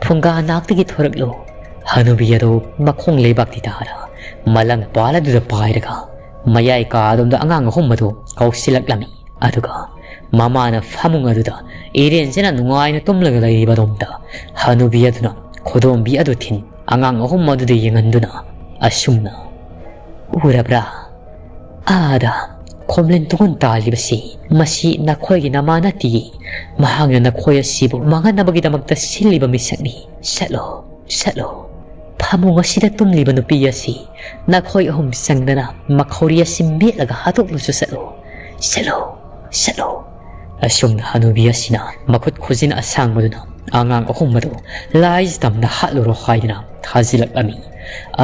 ꯐꯨꯡꯒꯥ ꯅꯥꯛꯇꯒꯤ ꯊꯣꯔꯛꯂꯣ꯫" ꯍꯅꯨꯕꯤ ꯑꯗꯨ ꯃꯈꯣꯡ ꯂꯩꯕꯥꯛꯇꯤ ꯇꯥꯔ ꯃꯂꯪ ꯄꯥꯜ ꯑꯗꯨꯗ ꯄꯥꯏꯔꯒ ꯃꯌꯥꯏ ꯀꯥ ꯑꯗꯣꯝꯗ ꯑꯉꯥꯡ ꯑꯍꯨꯝ ꯑꯗꯨ ꯀꯧꯁꯤꯜꯂꯛꯂꯝꯃꯤ꯫ ꯑꯗꯨꯒ ꯃꯃꯥꯅ ꯐꯃꯨꯡ ꯑꯗꯨꯗ ꯏꯔꯦꯟꯖꯅ ꯅꯨꯡꯉꯥꯏꯅ ꯇꯨꯝꯂꯒ ꯂꯩꯔꯤꯕ ꯑꯗꯣꯝꯗ ꯍꯅꯨꯕꯤ ꯑꯗꯨꯅ ꯈꯨꯗꯣꯝꯕꯤ ꯑꯗꯨ ꯊꯤꯟ ꯑꯉꯥꯡ ꯑꯍꯨꯝ ꯑꯗꯨꯗ ꯌꯦꯡꯍꯟꯗꯨꯅ ꯑꯁꯨꯝꯅ, "ꯎꯔꯕ꯭ꯔꯥ? ꯑꯥꯗ ꯇꯨꯝꯂꯤꯟ ꯇꯨꯡꯒꯨꯟ ꯇꯥꯜꯂꯤꯕꯁꯤ ꯃꯁꯤ ꯅꯈꯣꯏꯒꯤ ꯅꯃꯥ ꯅꯠꯇꯤꯌꯦ꯫ ꯃꯍꯥꯛꯅ ꯅꯈꯣꯏ ꯑꯁꯤꯕꯨ ꯃꯥꯡꯍꯟꯅꯕꯒꯤꯗꯃꯛꯇ ꯁꯤꯜꯂꯤꯕ ꯃꯤꯁꯛꯅꯤ꯫ ꯆꯠꯂꯣ, ꯆꯠꯂꯣ꯫ ꯐꯃꯨꯡ ꯑꯁꯤꯗ ꯇꯨꯝꯂꯤꯕ ꯅꯨꯄꯤ ꯑꯁꯤ ꯅꯈꯣꯏ ꯑꯍꯨꯝ ꯆꯪꯗꯅ ꯃꯈꯧꯔꯤ ꯑꯁꯤ ꯃꯦꯠꯂꯒ ꯍꯥꯠꯇꯣꯛꯂꯨꯆꯣ꯫ ꯆꯠꯂꯣ, ꯆꯠꯂꯣ, ꯆꯠꯂꯣ꯫ ꯑꯁꯨꯝꯅ ꯍꯅꯨꯕꯤ ꯑꯁꯤꯅ ꯃꯈꯨꯠ ꯈꯨꯖꯤꯟ ꯑꯁꯥꯡꯕꯗꯨꯅ ꯑꯉꯥꯡ ꯑꯍꯨꯝ ꯑꯗꯨ ꯂꯥꯏꯖ ꯇꯝꯅ ꯍꯥꯠꯂꯨꯔꯣ ꯍꯥꯏꯗꯨꯅ ꯊꯥꯖꯤꯜꯂꯛꯂꯝꯃꯤ꯫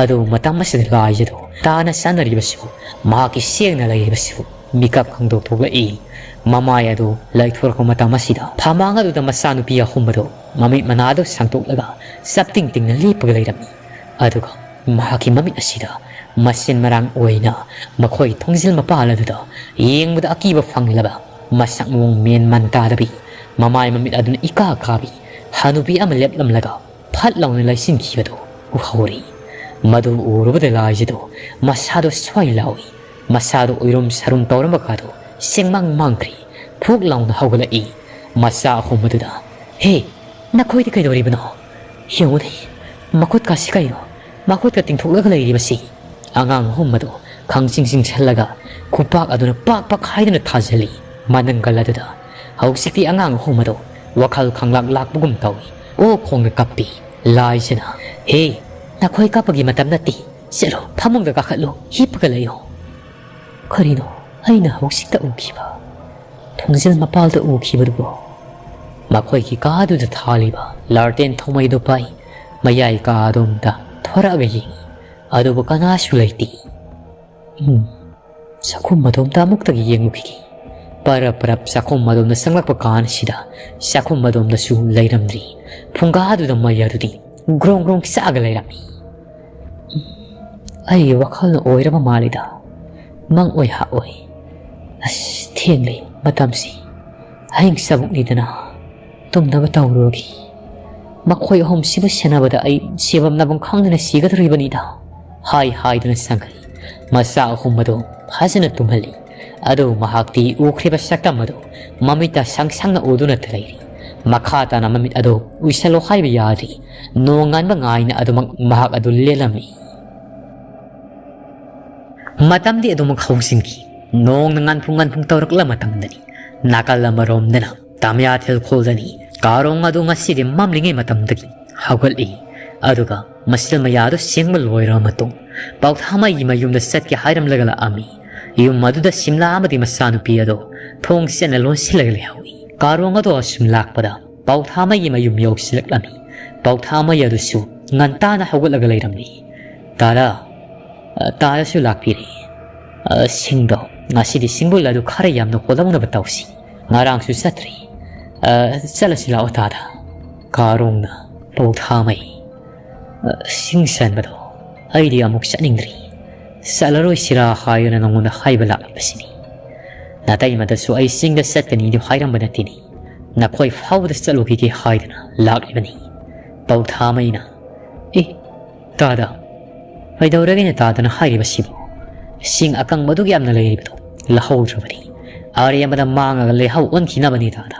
ꯑꯗꯨ ꯃꯇꯝ ꯑꯁꯤꯗ ꯂꯥꯏꯖꯗꯨ ꯇꯥꯅ ꯆꯥꯅꯔꯤꯕꯁꯤꯕꯨ, ꯃꯍꯥꯛꯀꯤ ꯁꯦꯡꯅ ꯂꯩꯔꯤꯕꯁꯤꯕꯨ ꯃꯤꯀꯞ ꯈꯪꯗꯣꯛ ꯊꯣꯛꯂꯛꯏ꯫ ꯃꯃꯥꯏ ꯑꯗꯨ ꯂꯩꯊꯣꯔꯛꯄ ꯃꯇꯝ ꯑꯁꯤꯗ ꯐꯃꯥꯡ ꯑꯗꯨꯗ ꯃꯆꯥꯅꯨꯄꯤ ꯑꯍꯨꯝ ꯑꯗꯨ ꯃꯃꯤꯠ ꯃꯅꯥꯗꯨ ꯁꯥꯡꯗꯣꯛꯂꯒ ꯆꯞꯇꯤꯡ ꯇꯤꯡꯅ ꯂꯦꯞꯄꯒ ꯂꯩꯔꯝꯃꯤ꯫ ꯑꯗꯨꯒ ꯃꯍꯥꯛꯀꯤ ꯃꯃꯤꯠ ꯑꯁꯤꯗ ꯃꯁꯤꯟ ꯃꯔꯥꯡ ꯑꯣꯏꯅ ꯃꯈꯣꯏ ꯊꯣꯡꯖꯤꯜ ꯃꯄꯥꯜ ꯑꯗꯨꯗ ꯌꯦꯡꯕꯗ ꯑꯀꯤꯕ ꯐꯪꯂꯕ ꯃꯁꯛ ꯃꯑꯣꯡ ꯃꯦꯟ ꯃꯥꯟ ꯇꯥꯗꯕꯤ ꯃꯃꯥꯏ ꯃꯃꯤꯠ ꯑꯗꯨꯅ ꯏꯀꯥ ꯀꯥꯕꯤ ꯍꯅꯨꯕꯤ ꯑꯃ ꯂꯦꯞꯂꯝꯂꯒ ꯐꯠ ꯂꯥꯎꯅ ꯂꯩꯁꯤꯟꯈꯤꯕꯗꯨ ꯎꯍꯧꯔꯤ꯫ ꯃꯗꯨ ꯎꯔꯨꯕꯗ ꯂꯥꯏꯖꯗꯨ ꯃꯁꯥꯗꯨ ꯁ꯭ꯋꯥꯏ ꯂꯥꯎꯏ꯫ ꯃꯁꯥꯗꯨ ꯎꯏꯔꯨꯝ ꯁꯔꯨꯝ ꯇꯧꯔꯝꯕ ꯀꯥꯗꯨ ꯁꯦꯡꯃꯥꯡ ꯃꯥꯡꯈ꯭ꯔꯤ꯫ ꯐꯨꯛ ꯂꯥꯎꯅ ꯍꯧꯒꯠꯂꯛꯏ꯫ ꯃꯆꯥ ꯑꯍꯨꯝ ꯑꯗꯨꯗ, "ꯍꯦ, ꯅꯈꯣꯏꯗꯤ ꯀꯩꯗꯧꯔꯤꯕꯅꯣ? ꯌꯦꯡꯉꯨꯅꯦ, ꯃꯈꯨꯠꯀꯥꯁꯤ ꯀꯩꯅꯣ? ꯃꯈꯨꯠꯀ ꯇꯤꯡꯊꯣꯛꯂꯒ ꯂꯩꯔꯤꯕꯁꯤ?" ꯑꯉꯥꯡ ꯑꯍꯨꯝ ꯑꯗꯨ ꯈꯪꯆꯤꯡ ꯆꯤꯡꯁꯤꯜꯂꯒ ꯈꯨꯄꯥꯛ ꯑꯗꯨꯅ ꯄꯥꯛ ꯄꯥꯛꯈꯥꯏꯗꯨꯅ ꯊꯥꯖꯤꯜꯂꯤ꯫ ꯃꯅꯪꯒꯜ ꯑꯗꯨꯗ ꯍꯧꯖꯤꯛꯇꯤ ꯑꯉꯥꯡ ꯑꯍꯨꯝ ꯑꯗꯨ ꯋꯥꯈꯜ ꯈꯪꯂꯥꯛ ꯂꯥꯛꯄꯒꯨꯝ ꯇꯧꯏ꯫ ꯑꯣ ꯈꯣꯡꯅ ꯀꯞꯄꯤ꯫ ꯂꯥꯏꯖꯅ, "ꯍꯦ, ꯅꯈꯣꯏ ꯀꯞꯄꯒꯤ ꯃꯇꯝ ꯅꯠꯇꯦ꯫ ꯆꯠꯂꯣ, ꯐꯃꯨꯡꯗ ꯀꯥꯈꯠꯂꯨ, ꯍꯤꯞꯄꯒ ꯂꯩꯌꯣ꯫" ꯀꯔꯤꯅꯣ ꯑꯩꯅ ꯍꯧꯖꯤꯛꯇ ꯎꯈꯤꯕ? ꯊꯣꯡꯖꯤꯜ ꯃꯄꯥꯜꯗ ꯎꯈꯤꯕꯗꯨꯕꯨ? ꯃꯈꯣꯏꯒꯤ ꯀꯥꯗꯨꯗ ꯊꯥꯜꯂꯤꯕ ꯂꯥꯔꯇꯦꯟ ꯊꯧꯃꯩꯗꯨ ꯄꯥꯏ ꯃꯌꯥꯏ ꯀꯥ ꯑꯗꯣꯝꯗ ꯊꯣꯔꯛꯑꯒ ꯌꯦꯡꯉꯤ꯫ ꯑꯗꯨꯕꯨ ꯀꯅꯥꯁꯨ ꯂꯩꯇꯦ꯫ ꯎꯝ, ꯆꯥꯛꯈꯨꯝ ꯑꯗꯣꯝꯗ ꯑꯃꯨꯛꯇꯒ ꯌꯦꯡꯉꯨꯈꯤꯒꯦ꯫ ꯄꯔꯞ ꯄꯔꯞ ꯆꯥꯛꯈꯨꯝ ꯑꯗꯣꯝꯗ ꯆꯪꯂꯛꯄ ꯀꯥꯟꯁꯤꯗ ꯆꯥꯛꯈꯨꯝ ꯑꯗꯣꯝꯗꯁꯨ ꯂꯩꯔꯝꯗ꯭ꯔꯤ꯫ ꯐꯨꯡꯒꯥꯗꯨꯗ ꯃꯩ ꯑꯗꯨꯗꯤ ꯒ꯭ꯔꯣꯡ ꯒ꯭ꯔꯣꯡ ꯆꯥꯛꯑꯒ ꯂꯩꯔꯝꯃꯤ꯫ ꯎꯝ, ꯑꯩꯒꯤ ꯋꯥꯈꯜꯅ ꯑꯣꯏꯔꯕ ꯃꯥꯜꯂꯤꯗ꯫ ꯃꯪ ꯑꯣꯏ ꯍꯥꯛꯑꯣꯏ꯫ ꯑꯁ, ꯊꯦꯡꯂꯦ ꯃꯇꯝꯁꯤ꯫ ꯍꯌꯦꯡ ꯆꯥꯕꯨꯛꯅꯤꯗꯅ꯫ ꯇꯨꯝꯅꯕ ꯇꯧꯔꯨꯔꯒꯦ꯫ ꯃꯈꯣꯏ ꯑꯍꯨꯝꯁꯤꯕꯨ ꯁꯦꯟꯅꯕꯗ ꯑꯩ ꯁꯤꯐꯝ ꯅꯥꯐꯝ ꯈꯪꯗꯅ ꯁꯤꯒꯗꯧꯔꯤꯕꯅꯤꯗ꯫ ꯍꯥꯏ ꯍꯥꯏꯗꯨꯅ ꯆꯪꯈ꯭ꯔꯦ꯫ ꯃꯆꯥ ꯑꯍꯨꯝ ꯑꯗꯨ ꯐꯖꯅ ꯇꯨꯝꯍꯜꯂꯤ꯫ ꯑꯗꯨ ꯃꯍꯥꯛꯇꯤ ꯎꯈ꯭ꯔꯤꯕ ꯁꯛꯇꯝ ꯑꯗꯨ ꯃꯃꯤꯠꯇ ꯁꯪ ꯁꯪꯅ ꯎꯗꯨꯅꯇ ꯂꯩꯔꯤ꯫ ꯃꯈꯥ ꯇꯥꯅ ꯃꯃꯤꯠ ꯑꯗꯨ ꯎꯏꯁꯜꯂꯣ ꯍꯥꯏꯕ ꯌꯥꯗ꯭ꯔꯤ꯫ ꯅꯣꯡꯉꯥꯟꯕ ꯉꯥꯏꯅ ꯑꯗꯨꯃꯛ ꯃꯍꯥꯛ ꯑꯗꯨ ꯂꯦꯜꯂꯝꯃꯤ꯫ ꯃꯇꯝꯗꯤ ꯑꯗꯨꯃꯛ ꯍꯧꯖꯤꯟꯈꯤ꯫ ꯅꯣꯡꯅ ꯉꯥꯟꯐꯨꯡ ꯉꯥꯟꯐꯨꯡ ꯇꯧꯔꯛꯂ ꯃꯇꯝꯗꯅꯤ ꯅꯥꯀꯜ ꯑꯃꯔꯣꯝꯗꯅ ꯇꯥꯃꯤꯌꯥ ꯊꯤꯜꯈꯣꯜꯗꯅꯤ ꯀꯥꯔꯣꯡ ꯑꯗꯨ ꯉꯁꯤꯗꯤ ꯃꯝꯂꯤꯉꯩ ꯃꯇꯝꯗꯒꯤ ꯍꯧꯒꯠꯂꯤ꯫ ꯑꯗꯨꯒ ꯃꯁꯤꯜ ꯃꯌꯥꯗꯨ ꯁꯦꯡꯕ ꯂꯣꯏꯔꯕ ꯃꯇꯨꯡ ꯄꯥꯎꯊꯥꯃꯩꯒꯤ ꯃꯌꯨꯝꯗ ꯆꯠꯀꯦ ꯍꯥꯏꯔꯝꯂꯒ ꯂꯥꯛꯑꯝꯃꯤ꯫ ꯌꯨꯝ ꯑꯗꯨꯗ ꯁꯤꯝꯂꯥ ꯑꯃꯗꯤ ꯃꯆꯥꯅꯨꯄꯤ ꯑꯗꯨ ꯊꯣꯡ ꯆꯦꯠꯅ ꯂꯣꯟꯁꯤꯜꯂꯒ ꯂꯩꯍꯧꯏ꯫ ꯀꯥꯔꯣꯡ ꯑꯗꯨ ꯑꯁꯨꯝ ꯂꯥꯛꯄꯗ ꯄꯥꯎꯊꯥꯃꯩꯒꯤ ꯃꯌꯨꯝ ꯌꯧꯁꯤꯜꯂꯛꯂꯝꯃꯤ꯫ ꯄꯥꯎꯊꯥꯃꯩ ꯑꯗꯨꯁꯨ ꯉꯟꯇꯥꯅ ꯍꯧꯒꯠꯂꯒ ꯂꯩꯔꯝꯃꯤ꯫ "ꯇꯥꯗ, ꯑ, ꯇꯥꯗꯁꯨ ꯂꯥꯛꯄꯤꯔꯦ꯫ ꯑ, ꯁꯤꯡꯗꯣ, ꯉꯁꯤꯗꯤ ꯁꯤꯡꯕꯨꯜ ꯑꯗꯨ ꯈꯔ ꯌꯥꯝꯅ ꯍꯣꯜꯍꯧꯅꯕ ꯇꯧꯁꯤ꯫ ꯉꯔꯥꯡꯁꯨ ꯆꯠꯇ꯭ꯔꯤ꯫ ꯑ, ꯆꯠꯂꯁꯤ ꯂꯥꯛꯑꯣ ꯇꯥꯗ꯫" ꯀꯥꯔꯣꯡꯅ ꯄꯥꯎꯊꯥꯃꯩ, "ꯑ, ꯁꯤꯡ ꯁꯥꯟꯕꯗꯣ ꯑꯩꯗꯤ ꯑꯃꯨꯛ ꯆꯠꯅꯤꯡꯗ꯭ꯔꯤ꯫ ꯆꯠꯂꯔꯣꯏꯁꯤꯔꯥ ꯍꯥꯏꯗꯨꯅ ꯅꯉꯣꯟꯗ ꯍꯥꯏꯕ ꯂꯥꯛꯂꯤꯕꯁꯤꯅꯤ꯫ ꯅꯇꯩꯃꯗꯁꯨ ꯑꯩ ꯆꯤꯡꯗ ꯆꯠꯀꯅꯤꯗꯨ ꯍꯥꯏꯔꯝꯕ ꯅꯠꯇꯦꯅꯦ꯫ ꯅꯈꯣꯏ ꯐꯥꯎꯕꯗ ꯆꯠꯂꯨꯈꯤꯒꯦ ꯍꯥꯏꯗꯨꯅ ꯂꯥꯛꯂꯤꯕꯅꯤ꯫" ꯄꯥꯎꯊꯥꯃꯩꯅ, "ꯑꯦ, ꯇꯥꯗ, ꯀꯩꯗꯧꯔꯒꯦꯅꯦ ꯇꯥꯗꯅ ꯍꯥꯏꯔꯤꯕꯁꯤꯕꯨ? ꯁꯤꯡ ꯑꯀꯪꯕꯗꯨꯒꯤ ꯌꯥꯝꯅ ꯂꯩꯔꯤꯕꯗꯣ ꯂꯧꯍꯧꯗ꯭ꯔꯕꯅꯤ꯫ ꯑꯔꯦꯝꯕꯗ ꯃꯥꯡꯉꯒ ꯂꯩꯍꯧ ꯑꯣꯟꯈꯤꯅꯕꯅꯤ ꯇꯥꯗ꯫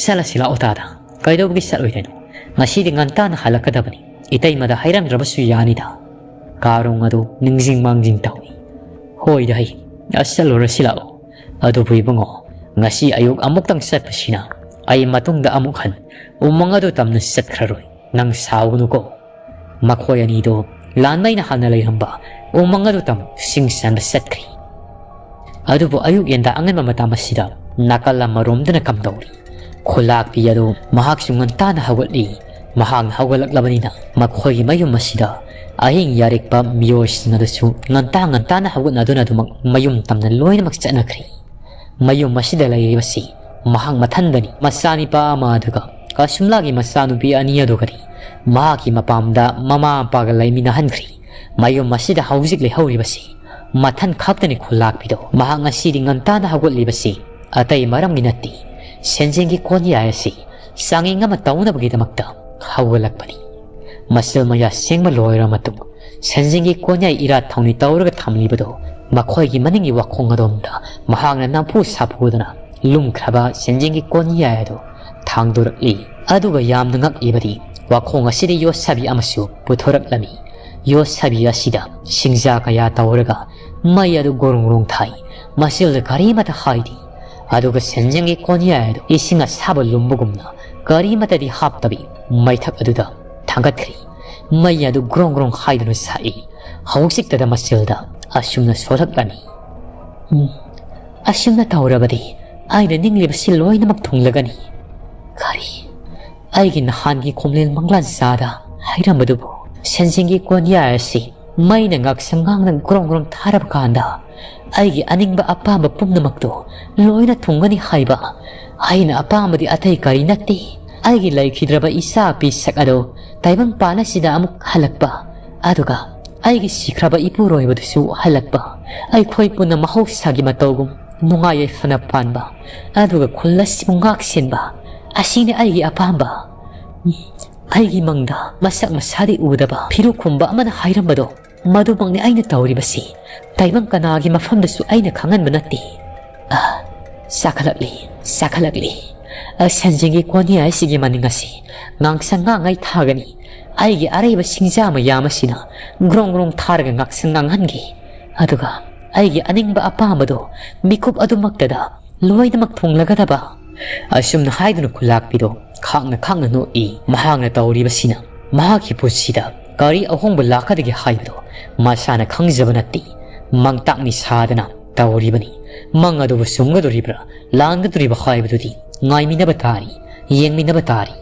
ꯆꯠꯂꯁꯤ ꯂꯥꯛꯑꯣ ꯇꯥꯗ꯫ ꯀꯩꯗꯧꯕꯒꯤ ꯆꯠꯂꯣꯏꯗꯣꯏꯅꯣ? ꯉꯁꯤꯗꯤ ꯉꯟꯇꯥꯅ ꯍꯜꯂꯛꯀꯗꯕꯅꯤ꯫ ꯏꯇꯩꯃꯗ ꯍꯥꯏꯔꯝꯗ꯭ꯔꯕꯁꯨ ꯌꯥꯅꯤꯗ꯫" ꯀꯥꯔꯣꯡ ꯑꯗꯨ ꯅꯤꯡꯁꯤꯡ ꯃꯥꯡꯖꯤꯡ ꯇꯧꯏ꯫ "ꯍꯣꯏꯗ ꯍꯩ, ꯑꯁ ꯆꯠꯂꯨꯔꯁꯤ ꯂꯥꯛꯑꯣ꯫ ꯑꯗꯨꯕꯨ ꯏꯕꯨꯡꯉꯣ, ꯉꯁꯤ ꯑꯌꯨꯛ ꯑꯃꯨꯛꯇꯪ ꯆꯠꯄꯁꯤꯅ ꯑꯩ ꯃꯇꯨꯡꯗ ꯑꯃꯨꯛ ꯍꯟ ꯎꯃꯪ ꯑꯗꯨ ꯇꯝꯅ ꯆꯠꯈ꯭ꯔꯔꯣꯏ꯫ ꯅꯪ ꯁꯥꯎꯒꯅꯨꯀꯣ꯫" ꯃꯈꯣꯏ ꯑꯅꯤꯗꯣ ꯂꯥꯟꯃꯩꯅ ꯍꯥꯟꯅ ꯂꯩꯔꯝꯕ ꯎꯃꯪ ꯑꯗꯨ ꯇꯝ ꯁꯤꯡ ꯆꯟꯕ ꯆꯠꯈ꯭ꯔꯤ꯫ ꯑꯗꯨꯕꯨ ꯑꯌꯨꯛ ꯌꯦꯟꯗꯥ ꯑꯉꯟꯕ ꯃꯇꯝ ꯑꯁꯤꯗ ꯅꯥꯀꯜ ꯑꯃꯔꯣꯝꯗꯅ ꯀꯝꯗꯧꯔꯤ? ꯈꯨꯂꯥꯛꯄꯤ ꯑꯗꯨ ꯃꯍꯥꯛꯁꯨ ꯉꯟꯇꯥꯅ ꯍꯧꯒꯠꯂꯤ꯫ ꯃꯍꯥꯛꯅ ꯍꯧꯒꯠꯂꯛꯂꯕꯅꯤꯅ ꯃꯈꯣꯏꯒꯤ ꯃꯌꯨꯝ ꯑꯁꯤꯗ ꯑꯍꯤꯡ ꯌꯥꯔꯦꯛꯄ ꯃꯤꯑꯣꯏꯁꯤꯡ ꯑꯗꯨꯁꯨ ꯉꯟꯇꯥ ꯉꯟꯇꯥꯅ ꯍꯧꯒꯠꯅꯗꯨꯅ ꯑꯗꯨꯃꯛ ꯃꯌꯨꯝ ꯇꯝꯅ ꯂꯣꯏꯅꯃꯛ ꯆꯠꯅꯈ꯭ꯔꯤ꯫ ꯃꯌꯨꯝ ꯑꯁꯤꯗ ꯂꯩꯔꯤꯕꯁꯤ ꯃꯍꯥꯛ ꯃꯊꯟꯗꯅꯤ꯫ ꯃꯆꯥꯅꯤꯄꯥ ꯑꯃ ꯑꯗꯨꯒ ꯀꯁꯨꯝꯂꯥꯒꯤ ꯃꯆꯥꯅꯨꯄꯤ ꯑꯅꯤ ꯑꯗꯨꯒꯅꯤ ꯃꯍꯥꯛꯀꯤ ꯃꯄꯥꯝꯗ ꯃꯃꯥ ꯃꯄꯥꯒ ꯂꯩꯃꯤꯟꯅꯍꯟꯈ꯭ꯔꯤ꯫ ꯃꯌꯨꯝ ꯑꯁꯤꯗ ꯍꯧꯖꯤꯛ ꯂꯩꯍꯧꯔꯤꯕꯁꯤ ꯃꯊꯟ ꯈꯛꯇꯅꯤ ꯈꯨꯜꯂꯥꯛꯄꯤꯗꯣ꯫ ꯃꯍꯥꯛ ꯉꯁꯤꯗꯤ ꯉꯟꯇꯥꯅ ꯍꯧꯒꯠꯂꯤꯕꯁꯤ ꯑꯇꯩ ꯃꯔꯝꯒꯤ ꯅꯠꯇꯦ꯫ ꯁꯦꯟꯖꯦꯡꯒꯤ ꯀꯣꯟꯌꯥꯏ ꯑꯁꯤ ꯆꯥꯡꯌꯦꯡ ꯑꯃ ꯇꯧꯅꯕꯒꯤꯗꯃꯛꯇ ꯍꯧꯒꯠꯂꯛꯄꯅꯤ꯫ ꯃꯁꯜ ꯃꯌꯥ ꯁꯦꯡꯕ ꯂꯣꯏꯔꯕ ꯃꯇꯨꯡ ꯁꯦꯟꯖꯦꯡꯒꯤ ꯀꯣꯟꯌꯥꯏ ꯏꯔꯥꯠ ꯊꯧꯅꯤ ꯇꯧꯔꯒ ꯊꯝꯂꯤꯕꯗꯨ ꯃꯈꯣꯏꯒꯤ ꯃꯅꯤꯡꯒꯤ ꯋꯥꯈꯣꯡ ꯑꯗꯣꯝꯗ ꯃꯍꯥꯛꯅ ꯅꯝꯐꯨ ꯁꯥꯐꯨꯗꯅ ꯂꯨꯝꯈ꯭ꯔꯕ ꯁꯦꯟꯖꯦꯡꯒꯤ ꯀꯣꯟꯌꯥꯏ ꯑꯗꯨ ꯊꯥꯡꯗꯣꯔꯛꯂꯤ꯫ ꯑꯗꯨꯒ ꯌꯥꯝꯅ ꯉꯛꯂꯤꯕꯗꯤ ꯋꯥꯈꯣꯡ ꯑꯁꯤꯗ ꯌꯣꯠꯁꯥꯕꯤ ꯑꯃꯁꯨ ꯄꯨꯊꯣꯔꯛꯂꯝꯃꯤ꯫ ꯌꯣꯠꯁꯕꯤ ꯑꯁꯤꯗ ꯁꯤꯡꯖꯥ ꯀꯌꯥ ꯇꯧꯔꯒ ꯃꯩ ꯑꯗꯨ ꯒꯣꯔꯣꯡ ꯒꯣꯔꯣꯡ ꯊꯥꯏ꯫ ꯃꯁꯤꯗ ꯀꯔꯤꯃꯠꯇ ꯍꯥꯏꯗꯦ꯫ ꯑꯗꯨꯒ ꯁꯦꯟꯖꯦꯡꯒꯤ ꯀꯣꯟꯌꯥꯏ ꯑꯗꯨ ꯏꯁꯤꯡ ꯑꯁꯥꯕ ꯂꯨꯝꯕꯒꯨꯝꯅ ꯀꯔꯤꯃꯠꯇꯗꯤ ꯍꯥꯞꯇꯕꯤ ꯃꯩꯊꯛ ꯑꯗꯨꯗ ꯊꯥꯡꯒꯠꯈ꯭ꯔꯦ꯫ ꯃꯩ ꯑꯗꯨ ꯒ꯭ꯔꯣꯡ ꯒ꯭ꯔꯣꯡ ꯍꯥꯏꯗꯨꯅ ꯁꯥꯛꯏ꯫ ꯍꯧꯖꯤꯛꯇꯗ ꯃꯁꯤꯜꯗ ꯑꯁꯨꯝꯅ ꯁꯣꯜꯂꯛꯂꯝꯃꯤ꯫ "ꯎꯝ, ꯑꯁꯨꯝꯅ ꯇꯧꯔꯕꯗꯤ ꯑꯩꯅ ꯅꯤꯡꯂꯤꯕꯁꯤ ꯂꯣꯏꯅꯃꯛ ꯊꯨꯡꯂꯒꯅꯤ꯫ ꯀꯔꯤ? ꯑꯩꯒꯤ ꯅꯍꯥꯟꯒꯤ ꯈꯣꯝꯂꯦꯟ ꯃꯪꯂꯥꯟ ꯆꯥꯗ ꯍꯥꯏꯔꯝꯕꯗꯨꯕꯨ?" ꯁꯦꯟꯖꯦꯡꯒꯤ ꯀꯣꯟꯌꯥꯏ ꯑꯁꯤ ꯃꯩꯅ ꯉꯥꯛꯁꯪ ꯉꯥꯡꯅ ꯒ꯭ꯔꯣꯡ ꯒ꯭ꯔꯣꯡ ꯊꯥꯔꯕ ꯀꯥꯟꯗ ꯑꯩꯒꯤ ꯑꯅꯤꯡꯕ ꯑꯄꯥꯝꯕ ꯄꯨꯝꯅꯃꯛꯇꯨ ꯂꯣꯏꯅ ꯊꯨꯡꯒꯅꯤ ꯍꯥꯏꯕ꯫ ꯑꯩꯅ ꯑꯄꯥꯝꯕꯗꯤ ꯑꯇꯩ ꯀꯔꯤ ꯅꯠꯇꯦ, ꯑꯩꯒꯤ ꯂꯩꯈꯤꯗ꯭ꯔꯕ ꯏꯆꯥ ꯄꯤꯁꯛ ꯑꯗꯨ ꯇꯥꯏꯕꯪꯄꯥꯟ ꯑꯁꯤꯗ ꯑꯃꯨꯛ ꯍꯜꯂꯛꯄ, ꯑꯗꯨꯒ ꯑꯩꯒꯤ ꯁꯤꯈ꯭ꯔꯕ ꯏꯄꯨꯔꯣꯏꯕꯗꯨꯁꯨ ꯍꯜꯂꯛꯄ, ꯑꯩꯈꯣꯏ ꯄꯨꯟꯅ ꯃꯍꯧꯁꯥꯒꯤ ꯃꯇꯧꯒꯨꯝ ꯅꯨꯡꯉꯥꯏ ꯌꯥꯏꯐꯅ ꯄꯥꯟꯕ, ꯑꯗꯨꯒ ꯈꯨꯜ ꯑꯁꯤꯕꯨ ꯉꯥꯛ ꯁꯦꯟꯕ, ꯑꯁꯤꯅꯤ ꯑꯩꯒꯤ ꯑꯄꯥꯝꯕ꯫ ꯎꯝ, ꯑꯩꯒꯤ ꯃꯪꯗ ꯃꯁꯛ ꯃꯁꯥꯗꯤ ꯎꯗꯕ ꯐꯤꯔꯨꯛꯈꯨꯝꯕ ꯑꯃꯅ ꯍꯥꯏꯔꯝꯕꯗꯣ, ꯃꯗꯨꯃꯛꯅꯤ ꯑꯩꯅ ꯇꯧꯔꯤꯕꯁꯤ꯫ ꯇꯥꯏꯕꯪ ꯀꯅꯥꯒꯤ ꯃꯐꯝꯗꯁꯨ ꯑꯩꯅ ꯈꯪꯍꯟꯕ ꯅꯠꯇꯦ꯫ ꯑ, ꯆꯥꯈꯠꯂꯛꯂꯤ, ꯆꯥꯈꯠꯂꯛꯂꯤ꯫ ꯑ, ꯁꯦꯟꯖꯦꯡꯒꯤ ꯀꯣꯟꯌꯥꯏ ꯑꯁꯤꯒꯤ ꯃꯅꯤꯡ ꯑꯁꯤ ꯉꯥꯡꯁꯪ ꯉꯥꯡꯉꯩ ꯊꯥꯒꯅꯤ꯫ ꯑꯩꯒꯤ ꯑꯔꯩꯕ ꯁꯤꯡꯖꯥ ꯃꯌꯥꯝ ꯑꯁꯤꯅ ꯒ꯭ꯔꯣꯡ ꯒ꯭ꯔꯣꯡ ꯊꯥꯔꯒ ꯉꯥꯡꯁꯪ ꯉꯥꯡꯍꯟꯒꯦ꯫ ꯑꯗꯨꯒ ꯑꯩꯒꯤ ꯑꯅꯤꯡꯕ ꯑꯄꯥꯝꯕꯗꯣ ꯃꯤꯀꯨꯞ ꯑꯗꯨꯃꯛꯇꯗ ꯂꯣꯏꯅꯃꯛ ꯊꯨꯡꯂꯒꯗꯕ꯫ ꯑꯁꯨꯝꯅ ꯍꯥꯏꯗꯨꯅ ꯈꯨꯂꯥꯛꯄꯤꯗꯣ ꯈꯥꯡꯅ ꯈꯥꯡꯅ ꯅꯣꯛꯏ꯫ ꯃꯍꯥꯛꯅ ꯇꯧꯔꯤꯕꯁꯤꯅ ꯃꯍꯥꯛꯀꯤ ꯄꯨꯟꯁꯤꯗ ꯀꯔꯤ ꯑꯍꯣꯡꯕ ꯂꯥꯛꯀꯗꯒꯦ ꯍꯥꯏꯕꯗꯣ ꯃꯁꯥꯅ ꯈꯪꯖꯕ ꯅꯠꯇꯦ꯫ ꯃꯪꯇꯥꯛꯅꯤ ꯁꯥꯗꯅ ꯇꯧꯔꯤꯕꯅꯤ꯫ ꯃꯪ ꯑꯗꯨꯕꯨ ꯆꯨꯝꯒꯗꯣꯔꯤꯕ꯭ꯔꯥ, ꯂꯥꯟꯒꯗꯣꯔꯤꯕ꯭ꯔꯥ ꯍꯥꯏꯕꯗꯨꯗꯤ ꯉꯥꯏꯃꯤꯟꯅꯕ ꯇꯥꯔꯤ, ꯌꯦꯡꯃꯤꯟꯅꯕ ꯇꯥꯔꯤ꯫